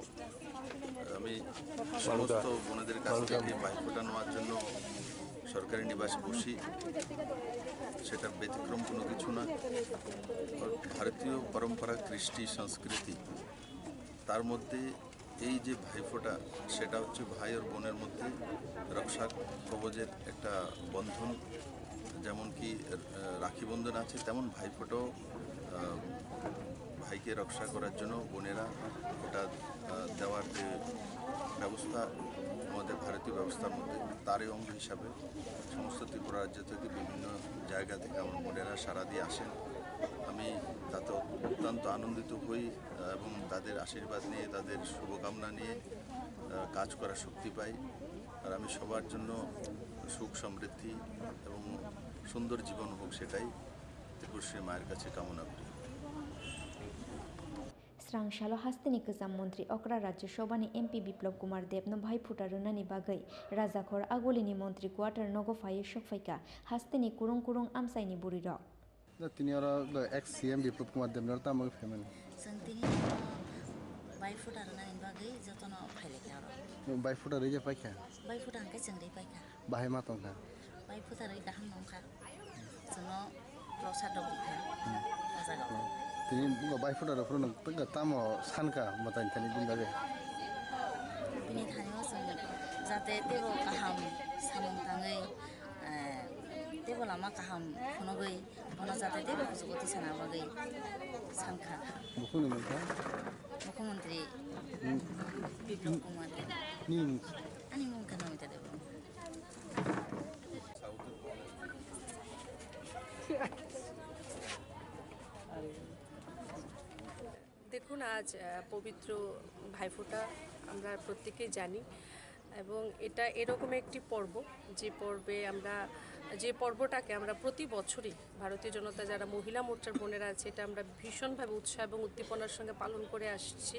আমি সমস্ত বোনেদের কাছ থেকে ভাইফোঁটা নেওয়ার জন্য সরকারি নিবাসে বসি। সেটা ব্যতিক্রম কোনো কিছু না। ভারতীয় পরম্পরা, কৃষ্টি, সংস্কৃতি, তার মধ্যে এই যে ভাইফোঁটা, সেটা হচ্ছে ভাই আর বোনের মধ্যে রক্ষা কবচের একটা বন্ধন। যেমন কি, আহ, রাখি বন্ধন আছে, তেমন ভাইফোঁটাও, আহ, ভাইকে রক্ষা করার জন্য বোনেরা ওটা, আহ, দেওয়ার যে ব্যবস্থা আমাদের ভারতীয় ব্যবস্থার মধ্যে, তারই অঙ্গ হিসাবে সমস্ত ত্রিপুরা রাজ্য থেকে বিভিন্ন জায়গা থেকে আমার বোনেরা সাড়া দিয়ে আসেন। আমি তাতে অত্যন্ত আনন্দিত হই। এবং তাদের আশীর্বাদ নিয়ে, তাদের শুভকামনা নিয়ে, আহ, কাজ করার শক্তি পাই। আর আমি সবার জন্য সুখ, সমৃদ্ধি এবং সুন্দর জীবন হোক, সেটাই ত্রিপুরশ্রী মায়ের কাছে কামনা করি। Srang salo hasteni kwcham montri okra Rajya Sabhani M P Biplab Kumar Debno bhai phuta rwnani bagwi Rajakhor Agulini montri quarter nogo phaiwi sokphaikha hasteni kurung kurung amchaini bwrwirok. Da tini oro da ex C M Biplab Kumar Debni oro tamo khe phaimani? Chwng tini oro bai phuta rwnani bagwi jotono phailaikha oro. Bai phuta rwi je paikha? Bai phuta hwnkhe chwng rwi paikha. Bahai ma tongkha? Bai phuta rwi kaham nongkha. Chwngno prosad rok rikha o jaga o. Tini bugo bai phuta rok phuru nwng tamo sankha mwtai thani bini bagwi? Bini thani o chwng jate teibo kaham samung tangwi, eh, teibo lama kaham phunugwi. Bono jate teibo kuchugo tisana bagwi sankha. Bukhukni mungkha? Mukhyamantri Hmm. Biplab Kumar Deb. Nini mung? Ani mung khe Nomita Debbarma. দেখুন, আজ, আহ, পবিত্র ভাইফোঁটা আমরা প্রত্যেকেই জানি। এবং এটা এরকম একটি পর্ব, যে পর্বে আমরা, যে পর্বটাকে আমরা প্রতি বছরই ভারতীয় জনতা যারা মহিলা মোর্চার বোনেরা আছে, এটা আমরা ভীষণভাবে উৎসাহ এবং উদ্দীপনার সঙ্গে পালন করে আসছি।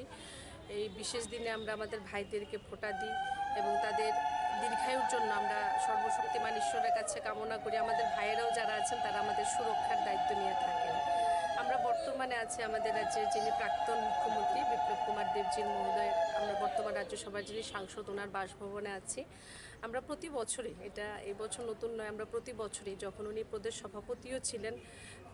এই বিশেষ দিনে আমরা আমাদের ভাইদেরকে ফোঁটা দিই এবং তাদের দীর্ঘায়ুর জন্য আমরা সর্বশক্তিমান ঈশ্বরের কাছে কামনা করি। আমাদের ভাইয়েরাও যারা আছেন, তারা আমাদের সুরক্ষার দায়িত্ব নিয়ে থাকেন। আমরা বর্তমানে আছি আমাদের রাজ্যের যিনি প্রাক্তন মুখ্যমন্ত্রী বিপ্লব কুমার দেবজির মহোদয়ের, আমরা বর্তমান রাজ্যসভার যিনি সাংসদ, ওনার বাসভবনে আছি। আমরা প্রতি বছরই, এটা এই বছর নতুন নয়, আমরা প্রতি বছরই যখন উনি প্রদেশ সভাপতিও ছিলেন,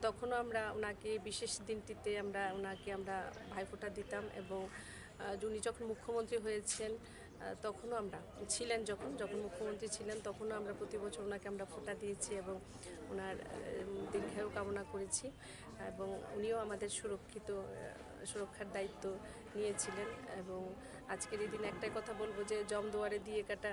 তখনও আমরা ওনাকে বিশেষ দিনটিতে আমরা ওনাকে আমরা ভাইফোঁটা দিতাম এবং, আহ, উনি যখন মুখ্যমন্ত্রী হয়েছেন, আহ, তখনও আমরা ছিলেন যখন, যখন মুখ্যমন্ত্রী ছিলেন, তখনও আমরা প্রতি বছর ওনাকে আমরা ফোঁটা দিয়েছি এবং ওনার, আহ, দীর্ঘায়ু কামনা করেছি এবং উনিও আমাদের সুরক্ষিত, আহ, সুরক্ষার দায়িত্ব নিয়েছিলেন। এবং আজকের এই দিনে একটাই কথা বলবো যে জম দুয়ারে দিয়ে কাটা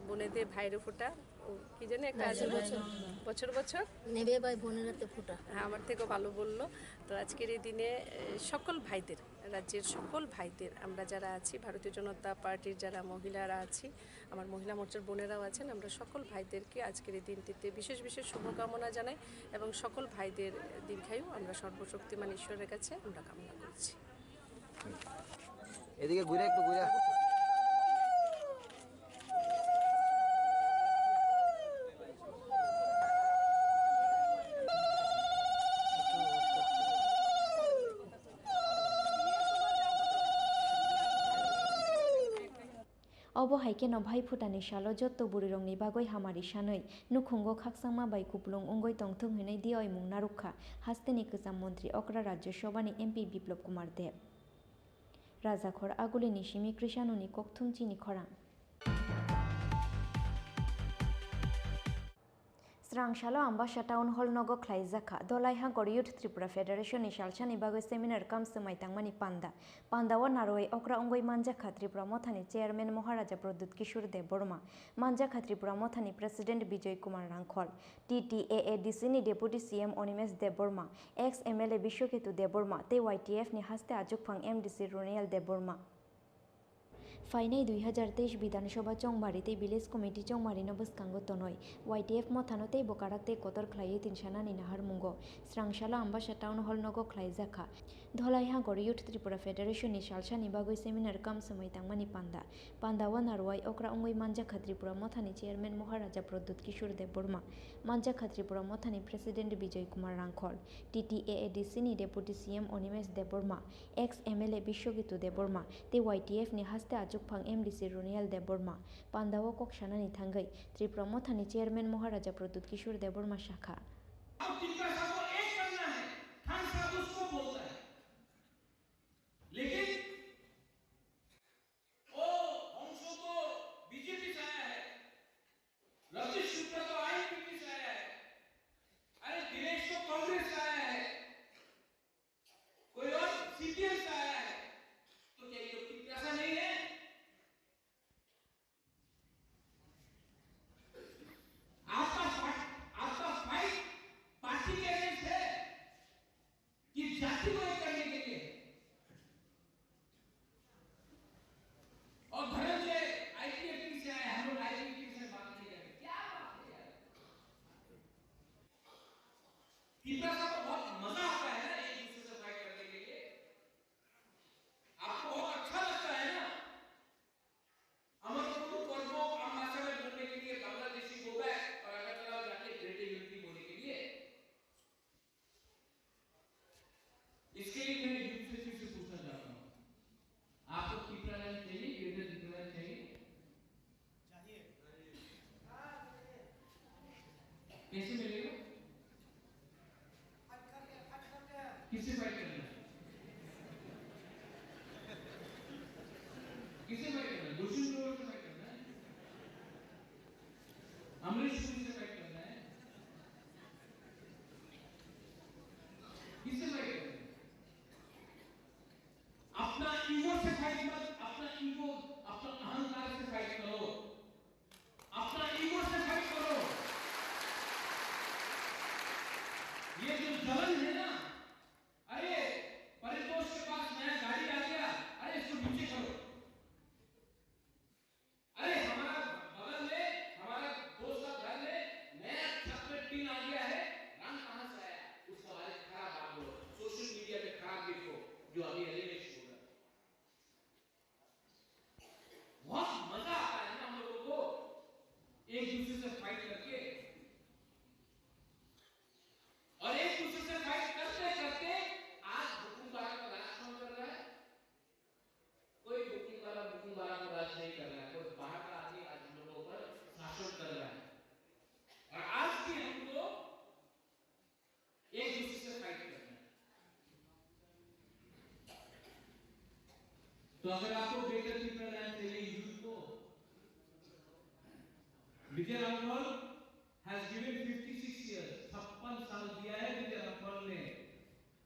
বোনেদের ভাইরে ফোঁটা, ও কি জানি একটা আছে, বছর বছর। বছর বছর? নেবে ভাই বোনেরা তো ফোঁটা। হ্যাঁ, আমার থেকেও ভালো বললো। তো আজকের এই দিনে, এ, সকল ভাইদের, রাজ্যের সকল ভাইদের, আমরা যারা আছি, ভারতীয় জনতা পার্টির যারা মহিলারা আছি, আমার মহিলা মোর্চার বোনেরাও আছেন, আমরা সকল ভাইদেরকে আজকের এই দিনটিতে বিশেষ বিশেষ শুভকামনা জানাই এবং সকল ভাইদের দীর্ঘায়ু আমরা সর্বশক্তিমান ঈশ্বরের কাছে আমরা কামনা করছি। এদিকে ঘুরে, একটু ঘুরে। Obo hai kheno bhai phutani salo jotto bwrwirokni bagwi hamari sanwi nukhungo khakchangma bai kupulung wngwi tongthwng hwnwi diyoimung narwkha hasteni kwcham montri okra Rajya Sabhani M P Biplab Kumar Deb. Rajakhor Agulini simi Krishanoni kokthum chini khorang. Srangsalo Ambasa Town Hall nogo khlaijak kha Dholai Hangkor Youth Tripura Federation ni salsani bagwi seminar kam swmai tangmani panda. Pandao narwai okra wngwi manjak kha Tripura Mothani Chairman Maharaja Pradyut Kishore Debbarma, manjak kha Tripura Mothani President Bijoy Kumar Rangkhol, T T A A D C ni Deputy C M Animesh Debbarma, ex M L A Biswaketu Debbarma tei Y T F ni haste achukphang M D C Roniel Debbarma. Phainai dui hazar teis Bidhan Sabha chongmari tei Village Committee chongmari no bwskango tonwi Y T F mothano teibo karak tei kotor khlaiwi tinsanani naharmungo Srangsalo Ambasa Town Hall nogo khlaijak kha Dholai Hangkor Youth Tripura Federation ni salsani bagwi seminar kam swmai tangmani panda. Pandao narwai okra wngwi manjak kha Tripura Mothani Chairman Maharaja Pradyut Kishore Debbarma, manjak kha Tripura Mothani President Bijoy Kumar Rangkhol, T T A A D C ni Deputy C M Animesh Debbarma, ex M L A Biswaketu Debbarma tei Y T F ni haste achukphang M D C Roniel Debbarma. Pandao kok sanani thangwi Tripura Mothani Chairman Maharaja Pradyut Kishore Debbarma sakha. अब तिपरासा को एक करना है, खान साहब उसको बोलता है। लेकिन वो वंशो तो बीजेपी से आया है, रतीश शुक्ला तो आईएनपीटी से आया है, अरे दिनेश तो कांग्रेस से आया है, कोई और सीपीएम से आया है, तो क्या ये लोग तिपरासा नहीं है? आपका फाइट, आपका फाइट पार्टी के अगेंस्ट है कि जाति को एक करने के लिए? और धनंजय आईपीएफटी से आए, हम लोग आईपीएफटी से बात नहीं करेंगे। क्या बात है यार? तिपरासा को बहुत मजा आता है ना एक दूसरे से फाइट करने के लिए। आपको बहुत अच्छा लगता है ना? हमारे को तो कर्म हम भाषा में बोलने के लिए बांग्लादेशी गो बैक और अगरतला जाके ग्रेटर यूनिटी बोलने के लिए। इसके लिए मैं यूथ से फिर से पूछना चाहता हूँ, आपको तिपरालैंड चाहिए, ग्रेटर तिपरालैंड चाहिए? चाहिए। कैसे मिलेगा? किससे फाइट करना है? किससे फाइट करना है? गुलशन ग्रोवर से फाइट करना है? अमरीश पुरी से फाइट करना है? किससे फाइट करना है? अपना ईगो से फाइट मत, अपना ईगो, अपना अहंकार से फाइट करो। अपना ईगो से फाइट करो। ये जो जलन है ना, अरे, परितोष के पास नया गाड़ी आ गया, अरे, इसको नीचे करो। अरे, हमारा बगल में, हमारा दोस्त का घर में नया छत में टीन आ गया है, रंग कहाँ से आया? उसका बारे में खराब बात बोलो, सोशल मीडिया पे खराब लिखो, जो अभी एलिगेशन हो रहा है। बहुत मजा आता है ना हम लोगों को एक दूसरे से फाइट करके। और एक दूसरे से फाइट करते करते आज हुकुमदारों का राज कौन कर रहा है? कोई हुकुमदार, हुकुमदारों का राज नहीं कर रहा है, कोई बाहर का आदमी आज हम लोगों पर शासन कर रहा है। और आज भी हमको एक दूसरे से फाइट करना है। तो अगर आपको ग्रेटर तिपरालैंड चाहिए यूथ को, विजय रामफल has given fifty six years, छप्पन साल दिया है विजय रामफल ने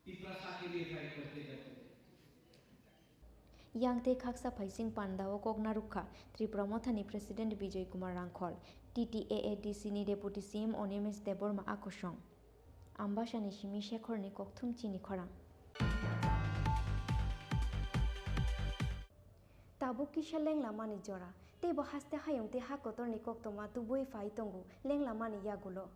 तिपरासा के लिए फाइट करते करते। Yang tei khaksa phaising pandao kok narwk kha Tripura Mothani President Bijoy Kumar Rangkhol, T T A A D C ni Deputy C M Animesh Debbarma a kosong. Ambasani simi Shekhorni kokthum chini khorang. Tabuk kisa lenglamani jora, teibo haste hayung tei ha kotorni koktwma tubui phai tongo lenglamani yagulo.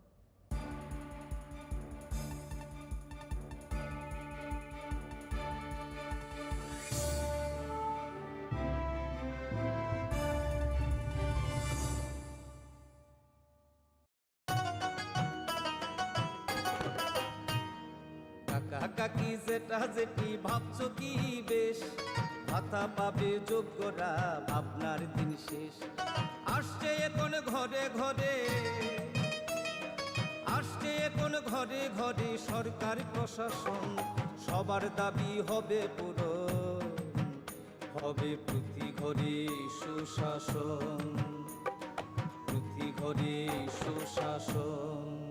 কাকা কাকি জেঠা জেঠি ভাবছো কি বেশ, ভাতা পাবে যোগ্যরা ভাবনার দিন শেষ। আসছে এখন ঘরে ঘরে, আসছে এখন ঘরে ঘরে সরকার প্রশাসন, সবার দাবি হবে পূরণ। হবে প্রতি ঘরে সুশাসন, প্রতি ঘরে সুশাসন।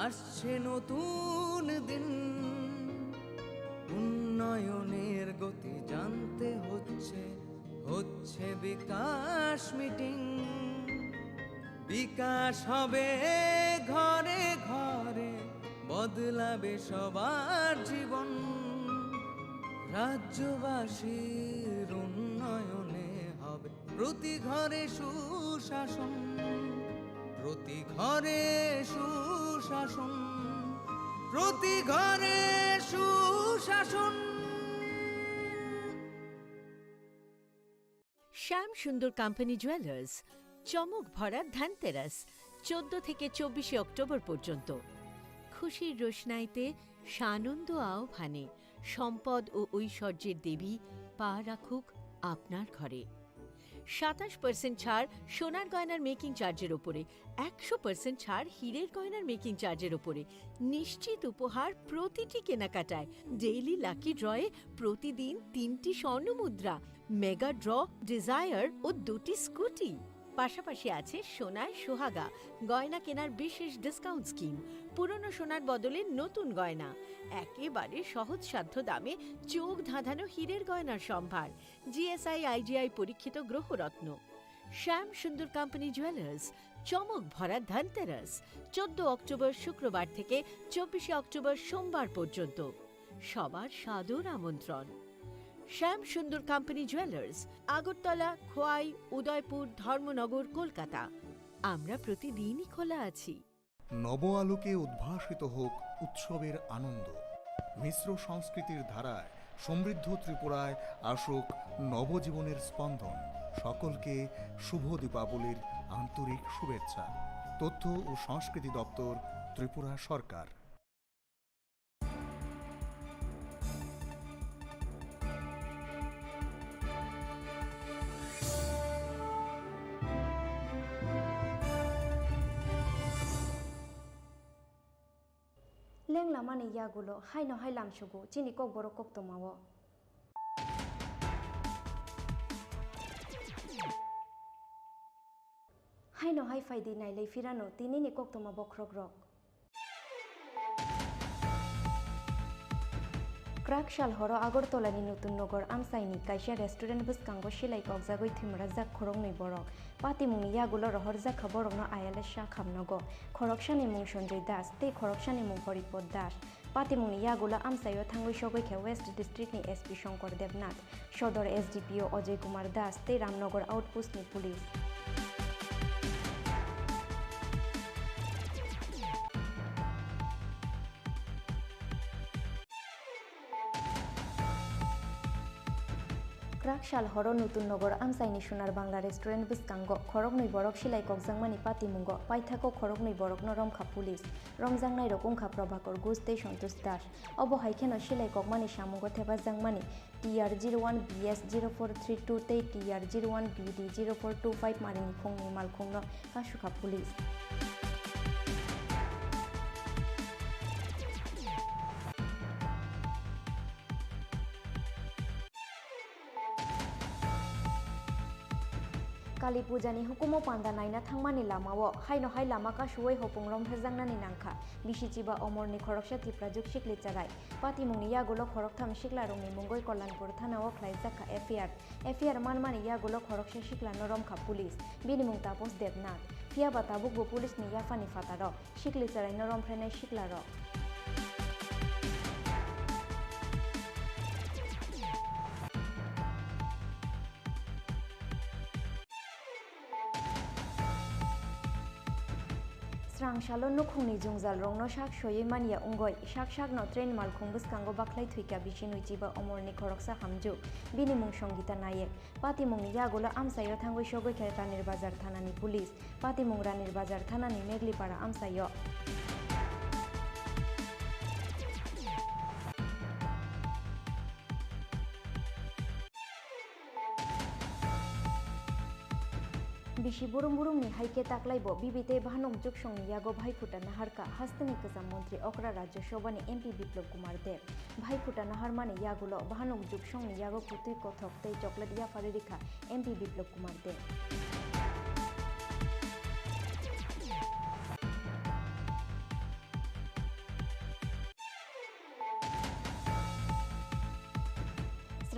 আসছে নতুন দিন, উন্নয়নের গতি জানতে হচ্ছে, হচ্ছে বিকাশ মিটিং। বিকাশ হবে ঘরে ঘরে, বদলাবে সবার জীবন। রাজ্যবাসীর উন্নয়নে হবে প্রতি ঘরে সুশাসন, প্রতি ঘরে সুশাসন, প্রতি ঘরে সুশাসন। শ্যাম সুন্দর কোম্পানি জুয়েলার্স, চমক ভরা ধনতেরাস, চোদ্দ থেকে চব্বিশে অক্টোবর পর্যন্ত। খুশির রোশনাইতে সানন্দ আহ্বানে সম্পদ ও ঐশ্বর্যের দেবী পা রাখুক আপনার ঘরে। সাতাশ পার্সেন্ট ছাড় সোনার গয়নার মেকিং চার্জের ওপরে, একশো পার্সেন্ট ছাড় হীরের গয়নার মেকিং চার্জের ওপরে। নিশ্চিত উপহার প্রতিটি কেনাকাটায়। ডেইলি লাকি ড্রয়ে প্রতিদিন তিনটি স্বর্ণ মুদ্রা, মেগা ড্র, ডিজায়ার ও দুটি স্কুটি। পাশাপাশি আছে সোনায় সোহাগা, গয়না কেনার বিশেষ ডিসকাউন্ট স্কিম, পুরনো সোনার বদলে নতুন গয়না, একেবারে সহজসাধ্য দামে চোখ ধাঁধানো হীরের গয়নার সম্ভার, জিএসআই আইজিআই পরীক্ষিত গ্রহরত্ন। শ্যাম সুন্দর কোম্পানি জুয়েলার্স, চমক ভরা ধনতেরাস, চোদ্দ অক্টোবর শুক্রবার থেকে চব্বিশে অক্টোবর সোমবার পর্যন্ত। সবার সাদর আমন্ত্রণ। শ্যাম সুন্দর কোম্পানি জুয়েলার্স, আগরতলা, খোয়াই, উদয়পুর, ধর্মনগর, কলকাতা। আমরা প্রতিদিনই খোলা আছি। নব আলোকে উদ্ভাসিত হোক উৎসবের আনন্দ। মিশ্র সংস্কৃতির ধারায় সমৃদ্ধ ত্রিপুরায় আসুক নবজীবনের স্পন্দন। সকলকে শুভ দীপাবলির আন্তরিক শুভেচ্ছা। তথ্য ও সংস্কৃতি দপ্তর, ত্রিপুরা সরকার। Lenglamani yagulo haino hai lamsugo chini kokborok koktwmao. Haino hai phaidi nailai phirano tinini koktwma bokhrokrok. Kwrak sal horo Agartala ni Nutun Nagar amchaini kaisa restaurant bwskango silai kokjagwi thwimrajak khoroknwi borok. Patimungni yagulo rohorjak kha borokno ayala sa khamnogo. Khoroksani mung Sanjay Das tei khoroksani mung Haripad Das. Patimungni yagulo amchaio thangwi sogwi khe West District ni S P Shankar Debnath, Sodor S D P O Ajay Kumar Das tei Ramnagar Outpost ni police. Kwrak sal horo Nutun Nagar amchaini Sunar Bangla Restaurant bwskango khoroknwi borok silai kokjakmani patimungo paithakgo khoroknwi borokno romkha police. Romjaknairok wngkha Prabhakar Ghosh tei Santosh Das. Obo hai kheno silai kokmani samungo thepajakmani T R zero one B S zero four three two tei T R zero one B D zero four two five marini khungni malkhungno kasukha police. Kali Puja ni hukumu panda naina thangmani lamao haino hai lama kasuwi hopung romphrejaknani nangkha. Bisi chiba omorni khoroksa Tiprajwk sikli charai. Patimungni yagulo khoroktham siklarokni mungwi Kalyanpur thanao khlaijakha F I R. F I R manmani yagulo khoroksa siklano romkha police. Bini mung Taposh Debnath. Phiyaba tabukbo police ni yaphani phataro sikli charaino romphrenai siklarok. Srang salo nukhungni jwngjal rokno sak soiwi manya wngwi sak sakno train malkhung bwskango bakhlai thwikha bisi nwichiba omorni khoroksa hamjwk. Bini mung Songita Nayek. Patimungni yagulo amchaio thangwi sogwi khe Ranir Bazar thanani police. Patimung Ranir Bazar thanani Meglipara amchaio. Bisi burum burumni hai khe taklaibo bibi tei bahanok juksongni yago bhaiphuta naharkha hasteni kwcham montri okra Rajya Sabhani M P Biplab Kumar Deb. Bhaiphuta naharmani yagulo bahanok juksongni yago kwtwi kothok tei chocolate yapharwi rikha M P Biplab Kumar Deb.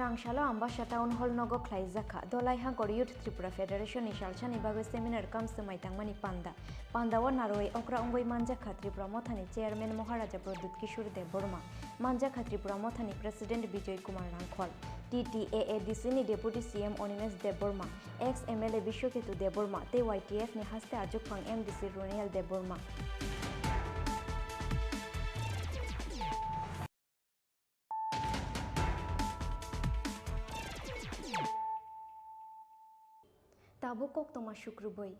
Rangsalo Ambasa Town Hall nogo khlaijakha Dolai Hangkor Youth Tripura Federation ni salsani bagwi seminar kam swmai tangmani panda. Pandao narwi okra wngwi manjakha Tripura Mothani Chairman Maharaja Pradyut Kishore Debbarma, manjakha Tripura Mothani President Bijoy Kumar Rangkhol, T T A A D C ni Deputy C M Animesh Debbarma, ex M L A Biswaketu Debbarma tei Y T F ni haste achukphang M D C Roniel Debbarma. Tabuk koktwma sukrubwi.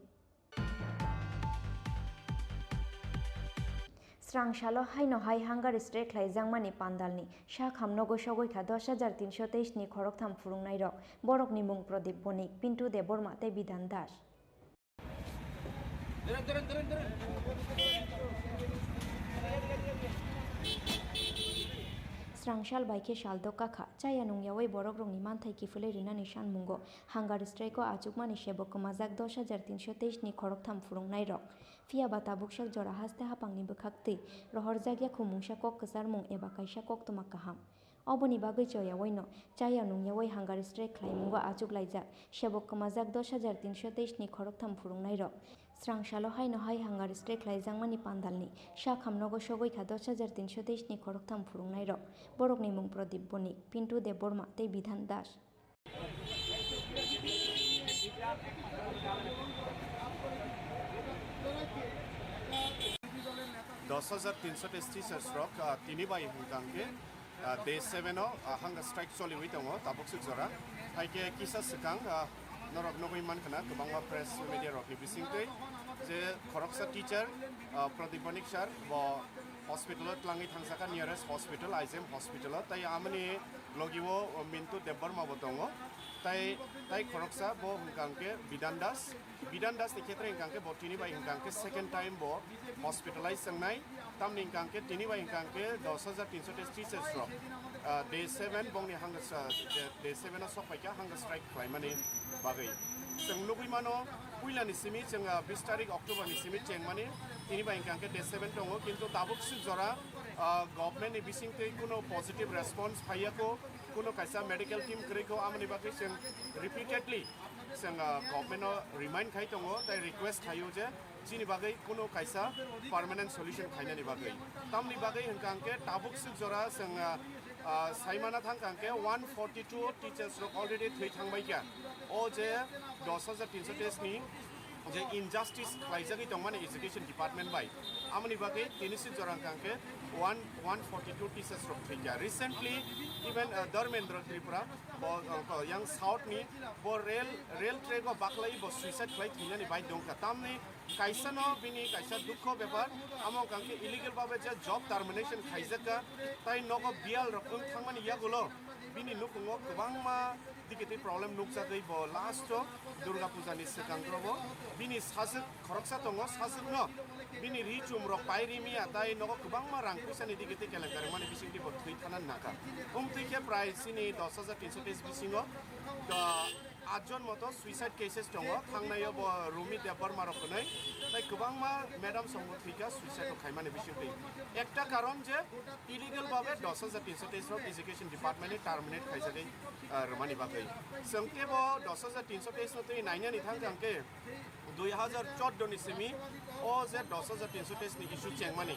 Srang salo haino hai hunger strike khlaijakmani pandalni sak hamnogo sogwi kha dos hajar tinsho teis ni khoroktham phwrwngnairok. Borokni mung Pradip Bonik, Pintu Debbarma tei Bidhan Das. Srang sal bai khe sal dokha kha, chaya nungyaui borokrokni manthai kiphilwi rwnani sanmungo hunger strike-o achukmani sebok kwmajak dos hajar tinsho teis ni khoroktham phwrwngnairok. Phiya ba tabuksak jora haste haphangni bwkhaktwi rohorjak yakhu mungsa kok kwcharmung eba kaisa koktwma kaham. Oboni bagwi choyaui no chaya nungyaui hunger strike khlaimungo achuklaijak sebok kwmajak dos hajar tinsho teis ni khoroktham phwrwngnairok. Srang salo haino hai hunger strike khlaijakmani pandalni sak hamnogo sogwi kha dos hajar tinsho teis ni khoroktham phwrwngnairok. Borokni mung Pradip Bonik, Pintu Debbarma tei Bidhan Das. Dos hajar tinsho teis teachers rok, ah, tini bai hwnkha hwnkhe, ah, day seven o, ah, hunger strike choliwi tongo tabuk swk jora. Hai khe kisa swkang, ah, norok nugwi mankha na kwbangma press media rokni bisingtwi je khoroksa teacher, ah, Pradip Bonik sir bo hospital o twlangwi thangjakha, nearest hospital, I G M hospital o. Tai amoni logi o, o, Mintu Debbarma bo tongo. Tai, tai khoroksa bo hwnkha hwnkhe Bidhan Das. Bidhan Das ni khetre hwnkha hwnkhe bo tini bai hwnkha hwnkhe second time bo hospitalize wngnai. Tamni hwnkha hwnkhe tini bai hwnkha hwnkhe dos hajar tinsho teis teachers rok, ah, day seven bongni hunger, ah, day, day seven o sok paikha hunger strike khlaimani bagwi. Chwng nugwi mano, puilani simi chwng, ah, bis tarik October ni simi chengmani, tini bai hwnkha hwnkhe day seven tongo, kintu tabuk swk jora, ah, government ni bisingtwi kuno positive response phaiya kho, kuno kaisa medical team kwrwi kho, amoni bagwi chwng repeatedly chwng, ah, government no remind khai tongo, tei request khaio je chini bagwi kuno kaisa permanent solution khainani bagwi. Tamni bagwi hwnkha hwnkhe tabuk swk jora chwng, ah, ah, saimana thangkha hwnkhe one forty two teachers rok already thwi thangbaikha. O je dos hajar tinsho teis ni je injustice khlaijagwi tongmani education department bai, amoni bagwi tini swk jora hwnkha hwnkhe one, one forty two teachers rok thwikha. Recently, even, uh, Dharmendra Tripura, bo, uh, yang south ni, bo rail, rail track o baklai bo suicide khlai thwinani bai dongkha. Tamni kaisa no bini kaisa dukho bepar, amo hwnkha hwnkhe illegal babe je job termination khaijakha, tai nogo biyal rok wng thangmani yagulo bini nukhungo kwbangma dikiti problem nukjagwi bo last o Durga Puja ni swkang rogo bini sajwk khoroksa tongo, sajwk no bini ri chum rok pai ri miya, tai nogo kwbangma rang puisa ni dikiti kelenkari mani bisingtwi bo thwi thana naka. Umtwi khe prai chini dos hajar tinsho teis bisingo, ah, atjon moto suicide cases tongo, thangnaio bo Rumi Debbarma rok hwnwi, tai kwbangma madam songbo thwikha suicide rok khaimani bisingtwi. Ekta karon je illegal babe dos hajar tinsho teis rok education department ni terminate khaijagwi, ah, rwmani bagwi. Chwng teibo dos hajar tinsho teis no twi nainani thangkha hwnkhe dui hajar chordo ni simi o je dos hajar tinsho teis ni issue chengmani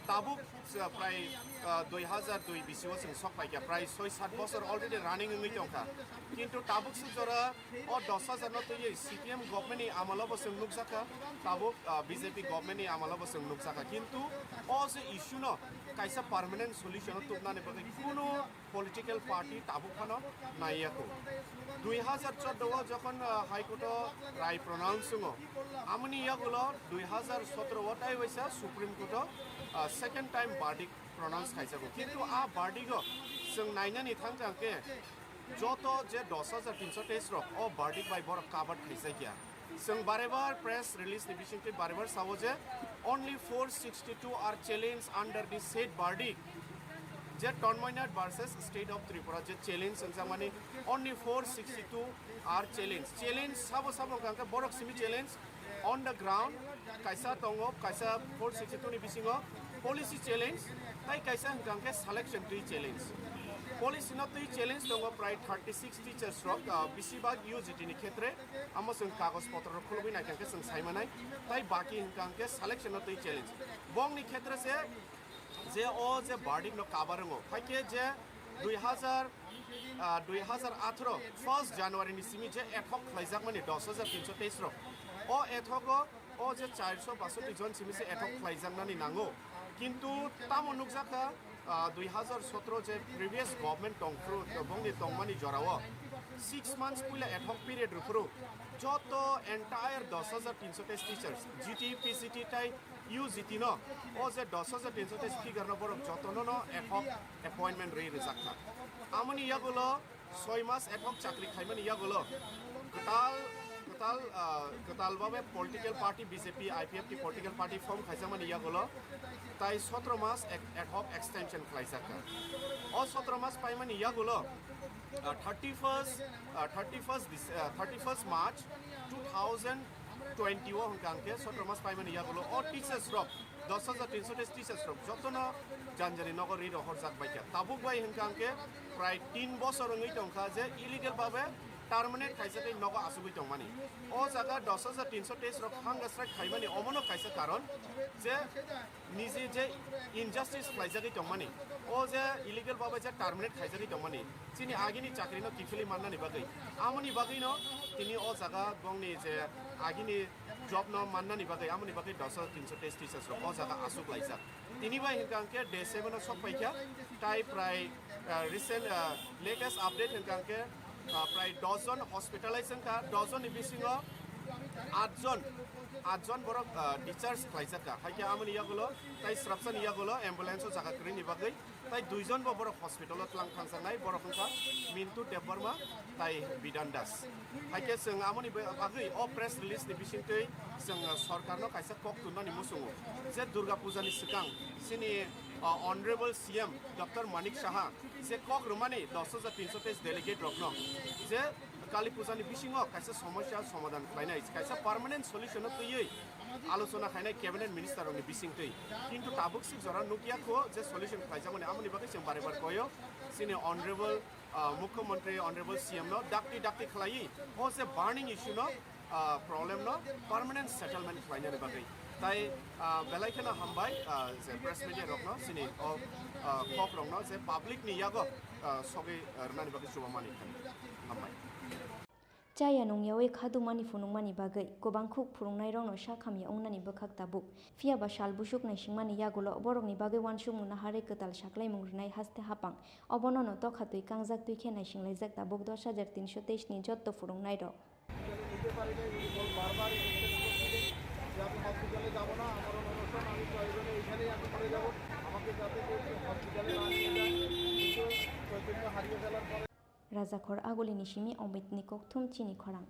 tabuk, ah, prai, ah, dui hajar dui bisio chwng sok paikha, prai soi sat bosor already running wngwi tongkha. Kintu tabuk swk jora o dos hajar no twiwi C P M government ni amalo bo chwng nukjakha, tabuk, ah, B J P government ni amalo bo chwng nukjakha, kintu o je issue no kaisa permanent solution o tubnani bagwi kuno political party tabuk phano naiyakho. Dui hajar chordo o jokhon, ah, High Court o rai pronounce wngo, amoni yagulo dui hajar sotro o tai waisa Supreme Court o, ah, second time verdict pronounce khaijago. Kintu a verdict o chwng nainani thangkha hwnkhe joto je dos hajar tinsho teis rok o verdict bai borok covered khaijakya. Chwng barebar press release ni bisingtwi barebar sao je only four sixty two are challenged under the said verdict. Je Tanmoynath versus State of Tripura je challenge wngjakmani, only four sixty two are challenged. Challenge sabo sabo hwnkha hwnkhe borok simi challenge on the ground, kaisa tongo, kaisa four sixty two ni bisingo policy challenge, tai kaisa hwnkha hwnkhe selection tree challenge. Policy no twi challenge tongo prai thirty six teachers rok, ah, bisi bag U G T ni khetre, amo chwng kagoj potro rok khulugwi naikha khe chwng sai manai, tai baki hwnkha hwnkhe selection no twi challenge. Bongni khetre se je o je verdict no kabar wngo, hai khe je dui hazar, ah, dui hazar atharo first January ni simi je ad hoc khlaijakmani dos hajar tinso teis rok, o ad hoc o, o je charso basoti jon simi se ad hoc khlaijaknani nango, kintu tamo nukjakha, ah, dui hazar sotro je previous government tongphuru, bongni tongmani jorao six months puila ad hoc period rwphuru joto entire dos hajar tinso teis teachers, G T, P G T tai U G T no, o je dos hajar tinso teis figure no borok jotono no ad hoc appointment rwi rwjakha. Amoni yagulo soi mas ad hoc chakri khaimani yagulo kwtal, kwtal, ah, kwtal babe political party B J P, I P F T political party form khaijakmani yagulo tai sotro mas ek-, ad hoc extension khlaijakha. O sotro mas paimani yagulo, ah, thirty first, ah, thirty first Dec-, ah, thirty first March two thousand twenty o hwnkha hwnkhe sotro mas paimani yagulo o teachers rok dos hajar tinso teis teachers rok jotono janjani nogo ri rohorjak baikha. Tabuk bai hwnkha hwnkhe prai tin bosor wngwi tongkha je illegal babe terminate khaisagwi nogo asugwi tongmani. O jaga dos hajar tinso teis rok hanga strike khaimani omono kaisa karon je nije je injustice khlaijagwi tongmani, o je illegal babe je terminate khaijagwi tongmani, chini agini chakri no kiphilwi mannani bagwi, amoni bagwi no tini o jaga bongni je agini job no mannani bagwi, amoni bagwi dos hajar tinso teis teachers rok o jaga asuk laijak. Tini bai hwnkha hwnkhe day seven o sok paikha, tai prai, ah, recent, ah, latest update hwnkha hwnkhe, ah, prai dos jon hospitalize wngkha, dos jonni bisingo at jon, at jon borok, ah, discharge khlaijakha. Haikhe amoni yagulo tai srapsani yagulo ambulance o jaga kwrwini bagwi tai dui jon bo borok hospital o tlang thangjaknai, borok wngkha Mintu Debbarma tai Bidan Das. Haikhe chwng amoni bagwi o press release ni bisingtwi chwng sorkarno kaisa kok twnani muchungo je Durga Puja ni swkang chini, ah, Honorable C M Doctor Manik Saha je kok rwmani dos hajar tinso teis delegate rokno je Kali Puja ni bisingo kaisa somosya somadhan khlainai, kaisa permanent solution no twiwi alochona khainai cabinet minister rokni bisingtwi. Kintu tabuk sik jora nukya kho je solution khlaijakmani, amoni bagwi chwng bare bare koyo chini Honorable, ah, Mukhyamantri, Honorable C M no dakti dakti khlaiwi o je burning issue no, ah, problem no permanent settlement khlainani bagwi. Tai, ah, belai kheno hambai, ah, je press media rokno chini o, ah, kok rokno je public ni yago, ah, sogwi, ah, rwnani bagwi chubamani khan hambai. Chaya nungyawi khadumani phunukmani bagwi kwbangkhuk phwrwngnairokno sak hamya wngnani bwkhak tabuk. Phiya ba sal busuk naisingmani yagulo borokni bagwi uansukmung naharwi kwtal saklaimung rwnai haste hapang. Obono no tokha twi kangjak twi khe naisinglaijak tabuk dos hajar tinso teis ni jotto phwrwngnairok. নিতে পারি নাই। উনি বল-, বারবার রিকোয়েস্ট করছিলেন যে আমি হসপিটালে যাব না, আমার অনশন, আমি প্রয়োজনে এখানেই আমি মরে যাব, আমাকে যাতে কেউ হসপিটালে না নিয়ে যায়। কিন্তু চৈতন্য হারিয়ে ফেলার পরে Rajakhor Agulini simi Omitni kokthum chini khorang.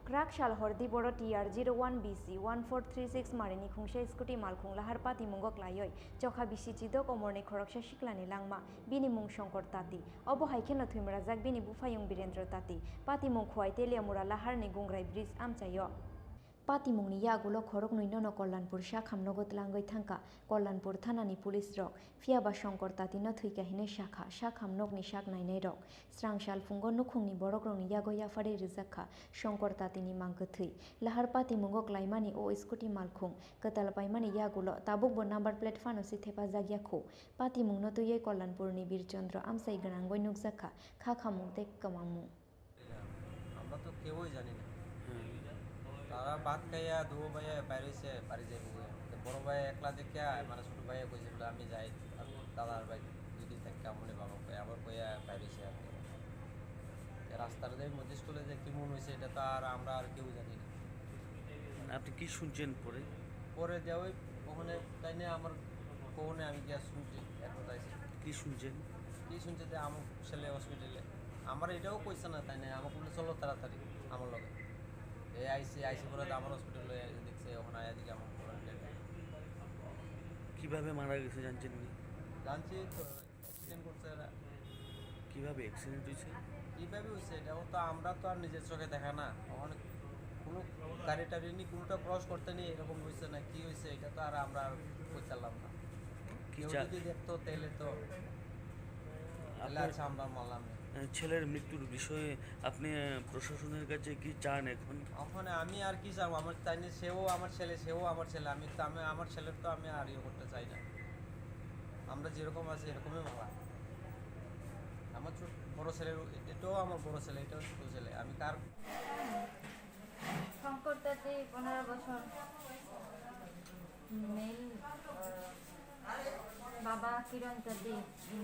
Krak sal hordi boro T R zero one B C one four three six marini khungsa scooty malkhung lahar patimungo klaioi chokha bisi chidok omorni khoroksa siklani langma, bini mung Songkor Tati. Obo hai kheno thwimrajak bini buphayung Birendra Tati. Patimung Khowai Teliamura laharni Gungrai bridge amchaio. Patimungni yagulo khoroknwi nono Kollanpur sakham nogo tlangwi thangkha Kollanpur thanani police rok. Phiya ba Songkor Tati no thwikha hinwi sakha sakham nokni sak nainai rok. Srang sal phungo nukhungni borok rokni yago yapharwi rwjak kha Songkor Tati ni mang kwthwi. Lahar patimungo klaimani o scooty malkhung kwtal paimani yagulo tabukbo number plate phano si thepajak ya khu. Patimungno twiwi Kollanpurni Birchandra amchai gwnangwi nukjakha, kha khamung tei kwmangmung. আমরা তো কেউই জানি না। তারা ভাত খাইয়া দুবো ভাইয়া বাইর হইছে বাড়ি যাইব। তো বড় ভাই একলা দেখিয়া মানে ছোট ভাইয়া কইছে বলে আমি যাই, আর দাদার ভাই দুই দিন থাকি মনে বাবা কই আবার কইয়া বাইর হইছে আর কি। তো রাস্তার যে মধ্যে স্কুলে যে কি মনে হয়েছে এটা তো আর আমরা আর কেউ জানি না। আপনি কি শুনছেন পরে? পরে যে ওই ওখানে তাই নিয়ে আমার ফোনে আমি গিয়া শুনছি, অ্যাডভার্টাইজ। কি শুনছেন? কি শুনছে যে আমার ছেলে হসপিটালে। আমার এটাও কইছে না, তাই না? আমাকে বলে, "চলো তাড়াতাড়ি আমার লগে।" এই আইসি, আইসি বলে তো আমার হসপিটালে দেখছে, ওখানে আয়া দিকে আমার বলে, কিভাবে মারা গেছে জানছেন নি? জানছি তো, অ্যাক্সিডেন্ট করছে এরা। কিভাবে অ্যাক্সিডেন্ট হয়েছে? কিভাবে হয়েছে? এটা তো আমরা তো আর নিজের চোখে দেখা না। ওখানে কোনো গাড়ি টাড়ি নেই, কোনোটা ক্রস করতে নেই, এরকম হয়েছে না, কি হয়েছে, এটা তো আর আমরা আর কইতাম না। কেউ চান? যদি দেখতো তাহলে তো, তাহলে আপনার, আচ্ছা, আমরা মানলাম না। আহ, ছেলের মৃত্যুর বিষয়ে আপনি, আহ, প্রশাসনের কাছে কি চান এখন? ওখানে আমি আর কি চাবো? আমার তাই নিয়ে, সেও আমার ছেলে, সেও আমার ছেলে। আমি তো, আমি আমার ছেলের তো আমি আর ইয়ে করতে চাই না। আমরা যেরকম আছি এরকমই ভালো। আমার ছোট, বড় ছেলের, এটাও আমার বড় ছেলে, এটাও ছোট ছেলে। আমি কার শঙ্কর তাঁতি, পনেরো বছর, মেল, আহ, বাবা কিরণ তাঁতি,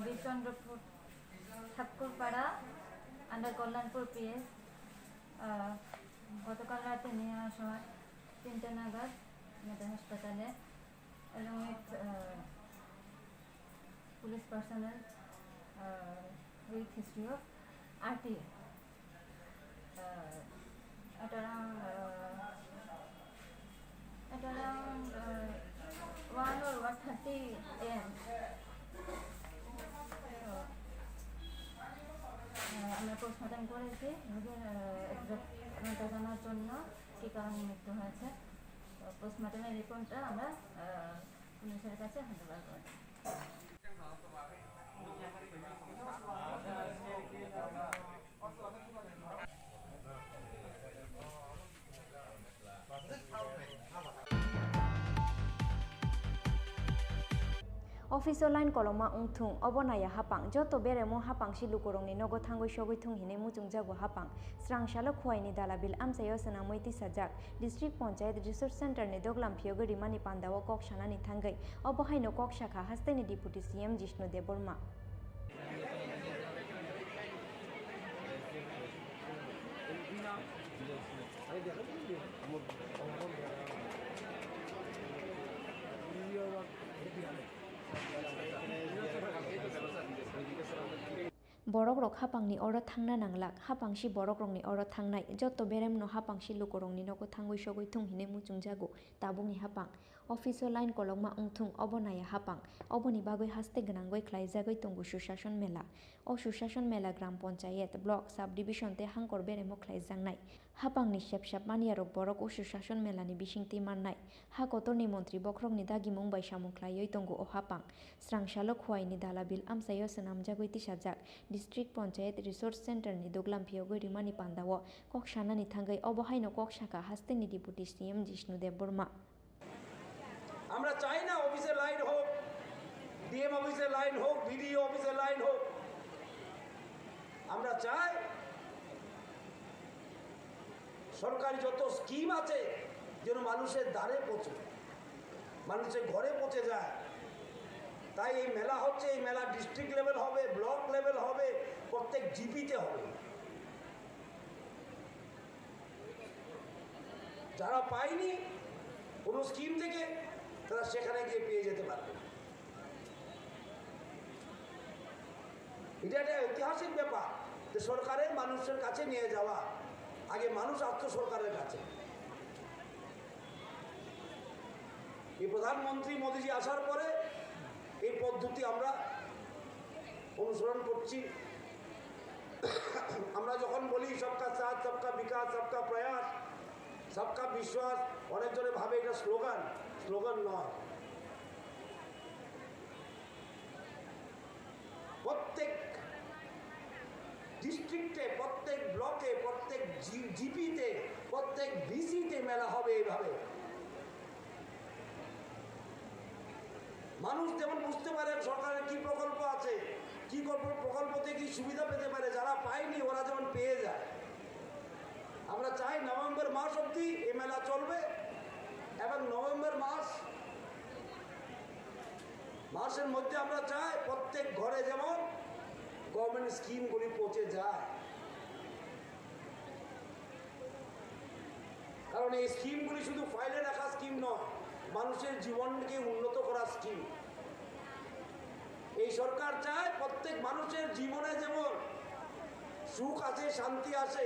বীরচন্দ্রপুর ঠাকুরপাড়া, আন্ডার কল্যাণপুর পিএস। আহ, গতকাল রাতে নিয়ে আসার সময় তিনটা নাগাদ আমাদের হাসপাতালে, along with, ah, police personnel, uh, with history of R T I. Uh, at around, uh, at around, uh, one or one thirty A M. So, uh, আমরা পোস্টমর্টম করেছি রোগীর, uh, এক্সাক্ট কারণটা জানার জন্য, কী কারণে মৃত্যু হয়েছে। তো পোস্টমর্টমের রিপোর্টটা আমরা, uh, পুলিশের কাছে হ্যান্ডওভার করব। Office o line kolokma wngthung, obo naiya hapang. Joto beremo hapang si lukurokni nogo thangwi sogwi thung hinwi muchungjago hapang. Srang salo Khowai ni Dalabil amchaio swnamwi tisajak. District Panchayat Resource Center ni doglam phiyogwi rimani pandao kok sanani thangwi. Obo haino kok sakha hasteni Deputy C M Jishnu Debbarma. Borok rok hapang ni oro thangna nanglak, hapang si borok rok ni oro thangnai, joto berem no hapang si luku rok ni nogo thangwi sogwi thung hinwi muchungjago tabuk ni hapang. Office o line kolokma wngthung, obo naiya hapang. Oboni bagwi haste gwnangwi khlaijagwi tongo Sushashan Mela. O Sushashan Mela Gram Panchayat, Block, Sub Division tei hangkor beremo khlaijaknai. Hapangni sep sep maniyarok borok o Sushashan Mela ni bisingtwi mannai. Ha kotorni montri bokhorokni dagimung bai samung khlaiwi tongo o hapang. Srang salo Khowai ni Dalabil amchaio swnamjagwi tisajak District Panchayat Resource Center ni duglam phiyogwi rimani pandao kok sanani thangwi obo haino kok sakha hasteni Deputy C M Jishnu Debbarma. আমরা চাই না অফিসে লাইন হোক, ডিএম অফিসে লাইন হোক, বিডিও অফিসে লাইন হোক। আমরা চাই সরকারি যত স্কিম আছে যেন মানুষের দ্বারে পৌঁছে, মানুষের ঘরে পৌঁছে যায়। তাই এই মেলা হচ্ছে, এই মেলা ডিস্ট্রিক্ট লেভেল হবে, ব্লক লেভেল হবে, প্রত্যেক জিপিতে হবে। যারা পায়নি কোনো স্কিম থেকে, তারা সেখানে গিয়ে পেয়ে যেতে পারবে। এটা একটা ঐতিহাসিক ব্যাপার যে সরকারের মানুষের কাছে নিয়ে যাওয়া, আগে মানুষ আসতো সরকারের কাছে। এই প্রধানমন্ত্রী মোদীজি আসার পরে এই পদ্ধতি আমরা অনুসরণ করছি। আমরা যখন বলি সবকা সাথ, সবকা বিকাশ, সবকা প্রয়াস, সবকা বিশ্বাস, অনেকজনে ভাবে এটা স্লোগান। স্লোগান নয়। প্রত্যেক ডিস্ট্রিক্টে, প্রত্যেক ব্লকে, প্রত্যেক জি-, জিপিতে, প্রত্যেক ভিসিতে মেলা হবে এইভাবে। মানুষ যেমন বুঝতে পারে সরকারের কি প্রকল্প আছে, কি প্রকল্প, প্রকল্প থেকে কি সুবিধা পেতে পারে, যারা পায়নি ওরা যেমন পেয়ে যায়। আমরা চাই নভেম্বর মাস অবধি এই মেলা চলবে এবং নভেম্বর মাস, মাসের মধ্যে আমরা চাই প্রত্যেক ঘরে যেমন গভর্নমেন্ট স্কিমগুলি পৌঁছে যায়। কারণ এই স্কিমগুলি শুধু ফাইলে রাখা স্কিম নয়, মানুষের জীবনকে উন্নত করা স্কিম। এই সরকার চায় প্রত্যেক মানুষের জীবনে যেমন সুখ আছে, শান্তি আছে।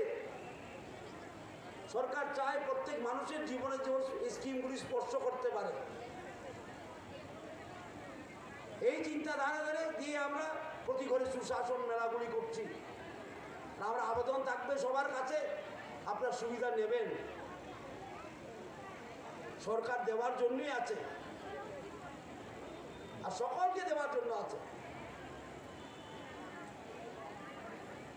সরকার চায় প্রত্যেক মানুষের জীবনে যেমন এই স্কিমগুলি স্পর্শ করতে পারে। এই চিন্তাধারা ধরে দিয়ে আমরা প্রতি ঘরে সুশাসন মেলাগুলি করছি। আর আমার আবেদন থাকবে সবার কাছে, আপনার সুবিধা নেবেন, সরকার দেওয়ার জন্যই আছে। আর সকলকে দেওয়ার জন্য আছে।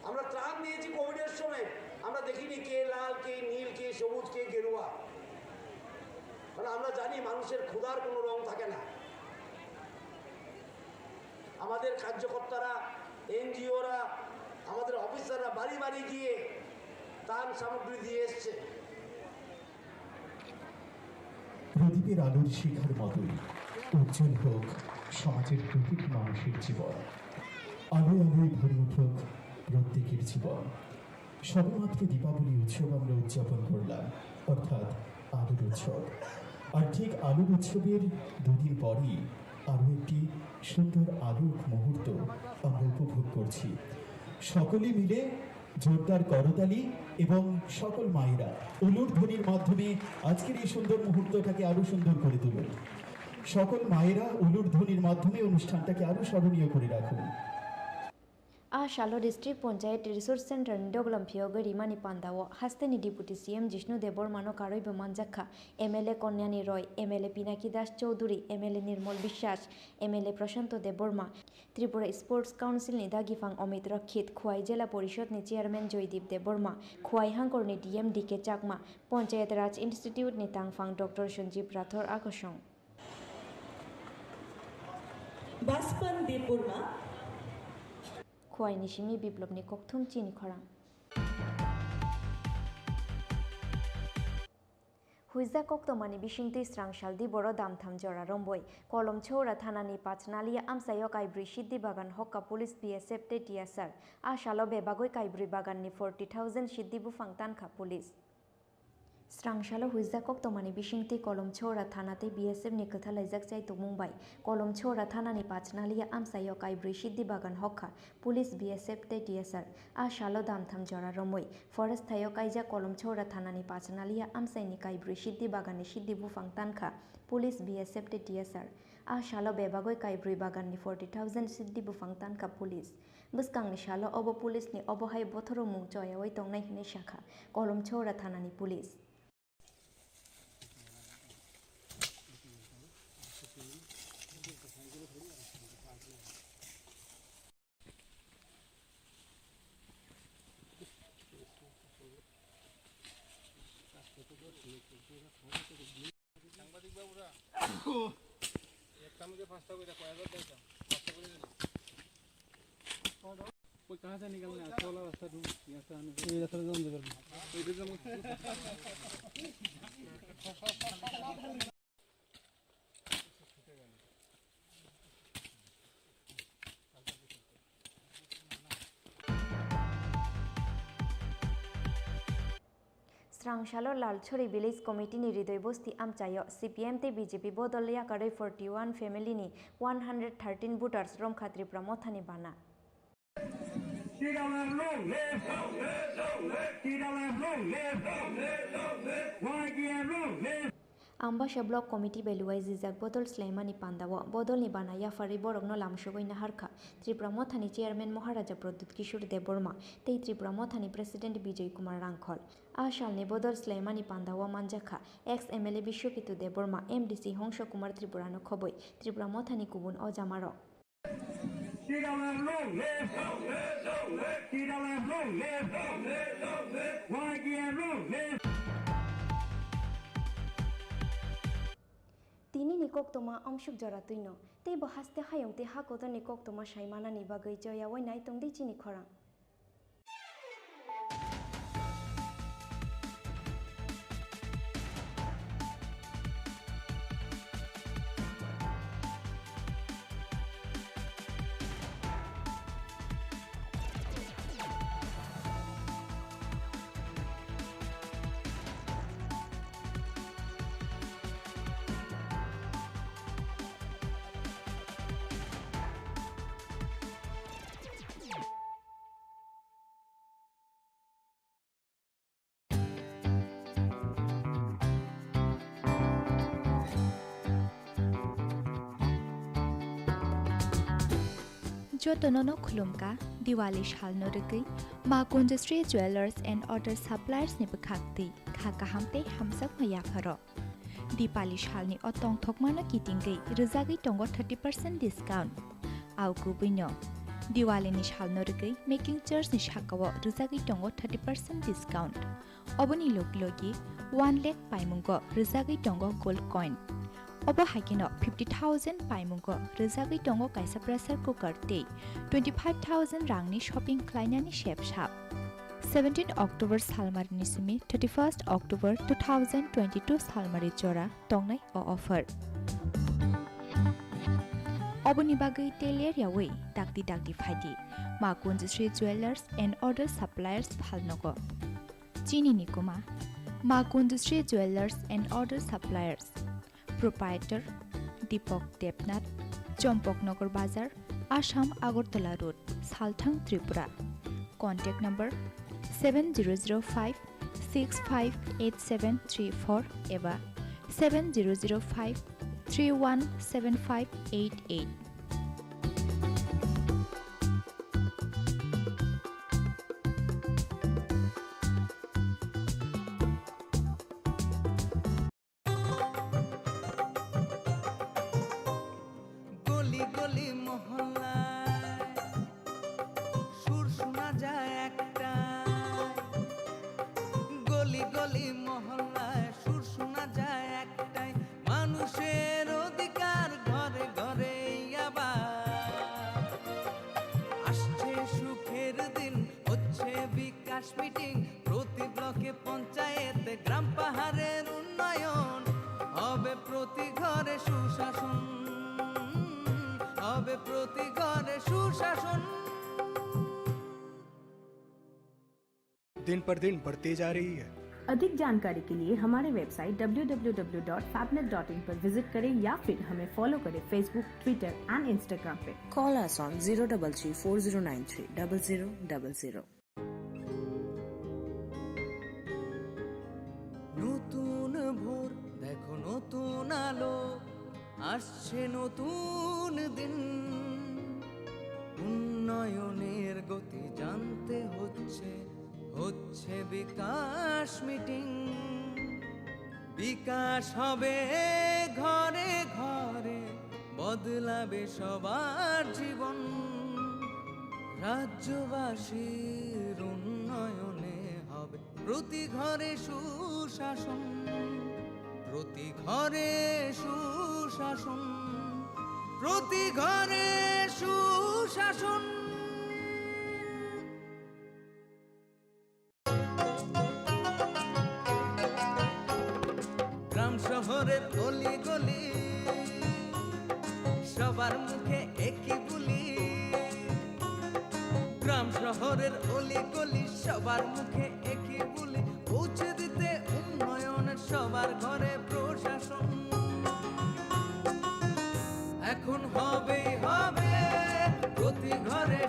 আমরা ত্রাণ নিয়েছি কোভিডের সময়, আমরা দেখিনি কে লাল, কে নীল, কে সবুজ, কে গেরুয়া, কারণ আমরা জানি মানুষের ক্ষুধার কোনো রং থাকে না। আমাদের কার্যকর্তারা, এনজিওরা, আমাদের অফিসাররা বাড়ি বাড়ি গিয়ে ত্রাণ সামগ্রী দিয়ে এসছে। প্রদীপের আলোর শিখার মতোই উজ্জ্বল হোক সমাজের প্রতিটি মানুষের জীবন। আলোয় আলোয় ভরে উঠুক প্রত্যেকের জীবন। সবেমাত্র দীপাবলি উৎসব আমরা উদযাপন করলাম, অর্থাৎ আলোর উৎসব। আর ঠিক আলোর উৎসবের দুদিন পরেই আরও একটি সুন্দর আলোক মুহূর্ত আমরা উপভোগ করছি। সকলে মিলে জোরদার করতালি এবং সকল মায়েরা উলুর ধ্বনির মাধ্যমে আজকের এই সুন্দর মুহূর্তটাকে আরো সুন্দর করে তুলুন। সকল মায়েরা উলুর ধ্বনির মাধ্যমে অনুষ্ঠানটাকে আরো স্মরণীয় করে রাখুন। A salo District Panchayat Resource Center ni doglam phiyogwi rimani pandao hasteni Deputy C M Jishnu Debbarmano karwibo manjakha M L A Konyani Roy, M L A Pinaki Das Chowdhury, M L A Nirmal Biswas, M L A Prashanto Debbarma, Tripura Sports Council ni dagiphan Amit Rakshit, Khwai Jela Porishod ni Chairman Joydeep Debbarma, Khwai Hangkor ni D M D K Chakma, Panchayat Raj Institute ni tangphang Doctor Sanjeev Rathore a kosong. Baspan Debbarma. Khwai ni simi Biplop ni kokthum chini khorang. Huijak koktomani bisingtwi srang saldi boro damtham jora romboi Kolomchhora thanani Pachnalia amchaio kaibrwi siddi bagan hokka police B S F tei T S R. A salo bebagwi kaibrwi baganni forty thousand siddi buphang tankha police. Srang salo huijak koktomani bisingtwi Kolomchhora thana tei B S F ni kwthalaijak chai tongmung bai Kolomchhora thanani Pachnalia amchaio kaibrwi siddi bagan hokha police B S F tei T S R. A salo damtham jora romwi Forest thaio kaijak Kolomchhora thanani Pachnalia amchaini kaibrwi siddi baganni siddi buphang tankha police B S F tei T S R. A salo bebagwi kaibrwi baganni forty thousand siddi buphang tankha police. Bwskangni salo obo police ni obo hai bothorok mung choyawi tongnai hinwi sakha Kolomchhora thanani police. সাংবাদিক বাবুরা, একটা মুখে পাঁচটা করে, কয় হাজার দেয় তো? পাঁচটা করে দিন। वो कहाँ से निकलना है? अच्छा वाला रास्ता ढूंढ, यहाँ से आने को। ये रास्ता ढूंढ दे। Srang salo Lalchori Village Committee ni Ridoi Bosti amchaio C P M tei B J P bodol yakarwi forty one family ni one hundred thirteen voters romkha Tripura mothani bana. Ambasa Block Committee bai luaijijak bodol swlaimani pandao bodolni bana yapharwi borokno lamsogwi naharkha Tripura mothani Chairman Maharaja Pradyut Kishore Debbarma tei Tripura mothani President Bijoy Kumar Rangkhol. A salni bodol swlaimani pandao manjakha ex M L A Biswaketu Debbarma, M D C Hongso Kumar Tripurano khobwi Tripura mothani kubun ojamarok. Tinini koktoma ongsuk jora twino, tei bo haste hayung tei hakotorni koktoma saimanani bagwi choyawi nai tongdi chini khorang. Jotono no khulumkha, Diwali salno rwgwi Ma Kunjasri Jewellers and Other Suppliers ni bwkhak twi kha kaham tei hamjakma yapharo. Dipali salni o tongthokmano kitingwi rwjagwi tongo thirty percent discount. Au kubuino Diwalini salno rwgwi making charge ni sakao rwjagwi tongo thirty percent discount. Oboni logi logi one lakh paimungo rwjagwi tongo gold coin. Obo hai kheno fifty thousand paimungo rwjagwi tongo kaisa pressure cooker tei twenty five thousand rangni shopping khlainani sep sap. Seventeen October salmarini simi thirty first October two thousand twenty two salmari jora tongnai o offer. Oboni bagwi teler yawi dakti dakti phaidi Ma Kunjusri Jewellers and Other Suppliers Phalnogo. Chini nikuma Ma Kunjusri Jewellers and Other Suppliers. Proprietor Deepak Debnath, Chompok Nagar Bazar, Assam Agartala Road, Salthang, Tripura. Contact number seven zero zero five six five eight seven three four eba seven zero zero five three one seven five eight eight. গলি গলি মহল্লায় সুর শোনা যায় একটা। গলি গলি মহল্লায় সুর শোনা যায় একটাই, মানুষের অধিকার ঘরে ঘরে আবার। আসছে সুখের দিন, হচ্ছে বিকাশ মিটিং, প্রতি ব্লকে পঞ্চায়েতে গ্রাম পাহাড়ের উন্নয়ন, হবে প্রতি ঘরে সুশাসন, হবে প্রতি ঘরে সুশাসন। दिन पर दिन बढ़ती जा रही है। अधिक जानकारी के लिए हमारे website W W W dot फैबनेट डॉट इन पर विजिट करें या फिर हमें फॉलो करें Facebook, Twitter and Instagram पे। Call us on zero double three four zero nine three double zero double zero. নতুন ভোর, দেখো নতুন আলো, আসছে নতুন দিন। উন্নয়নের গতি জানতে হচ্ছে, হচ্ছে বিকাশ মিটিং। বিকাশ হবে ঘরে ঘরে, বদলাবে সবার জীবন। রাজ্যবাসীর উন্নয়নে হবে প্রতি ঘরে সুশাসন, প্রতি ঘরে সুশাসন, প্রতি ঘরে সুশাসন। গ্রাম শহরের অলি গলি, সবার মুখে একই বুলি। গ্রাম শহরের অলি গলি, সবার মুখে একই বুলি। পৌঁছে দিতে উন্নয়ন সবার ঘরে প্রশাসন। এখন হবেই হবে প্রতি ঘরে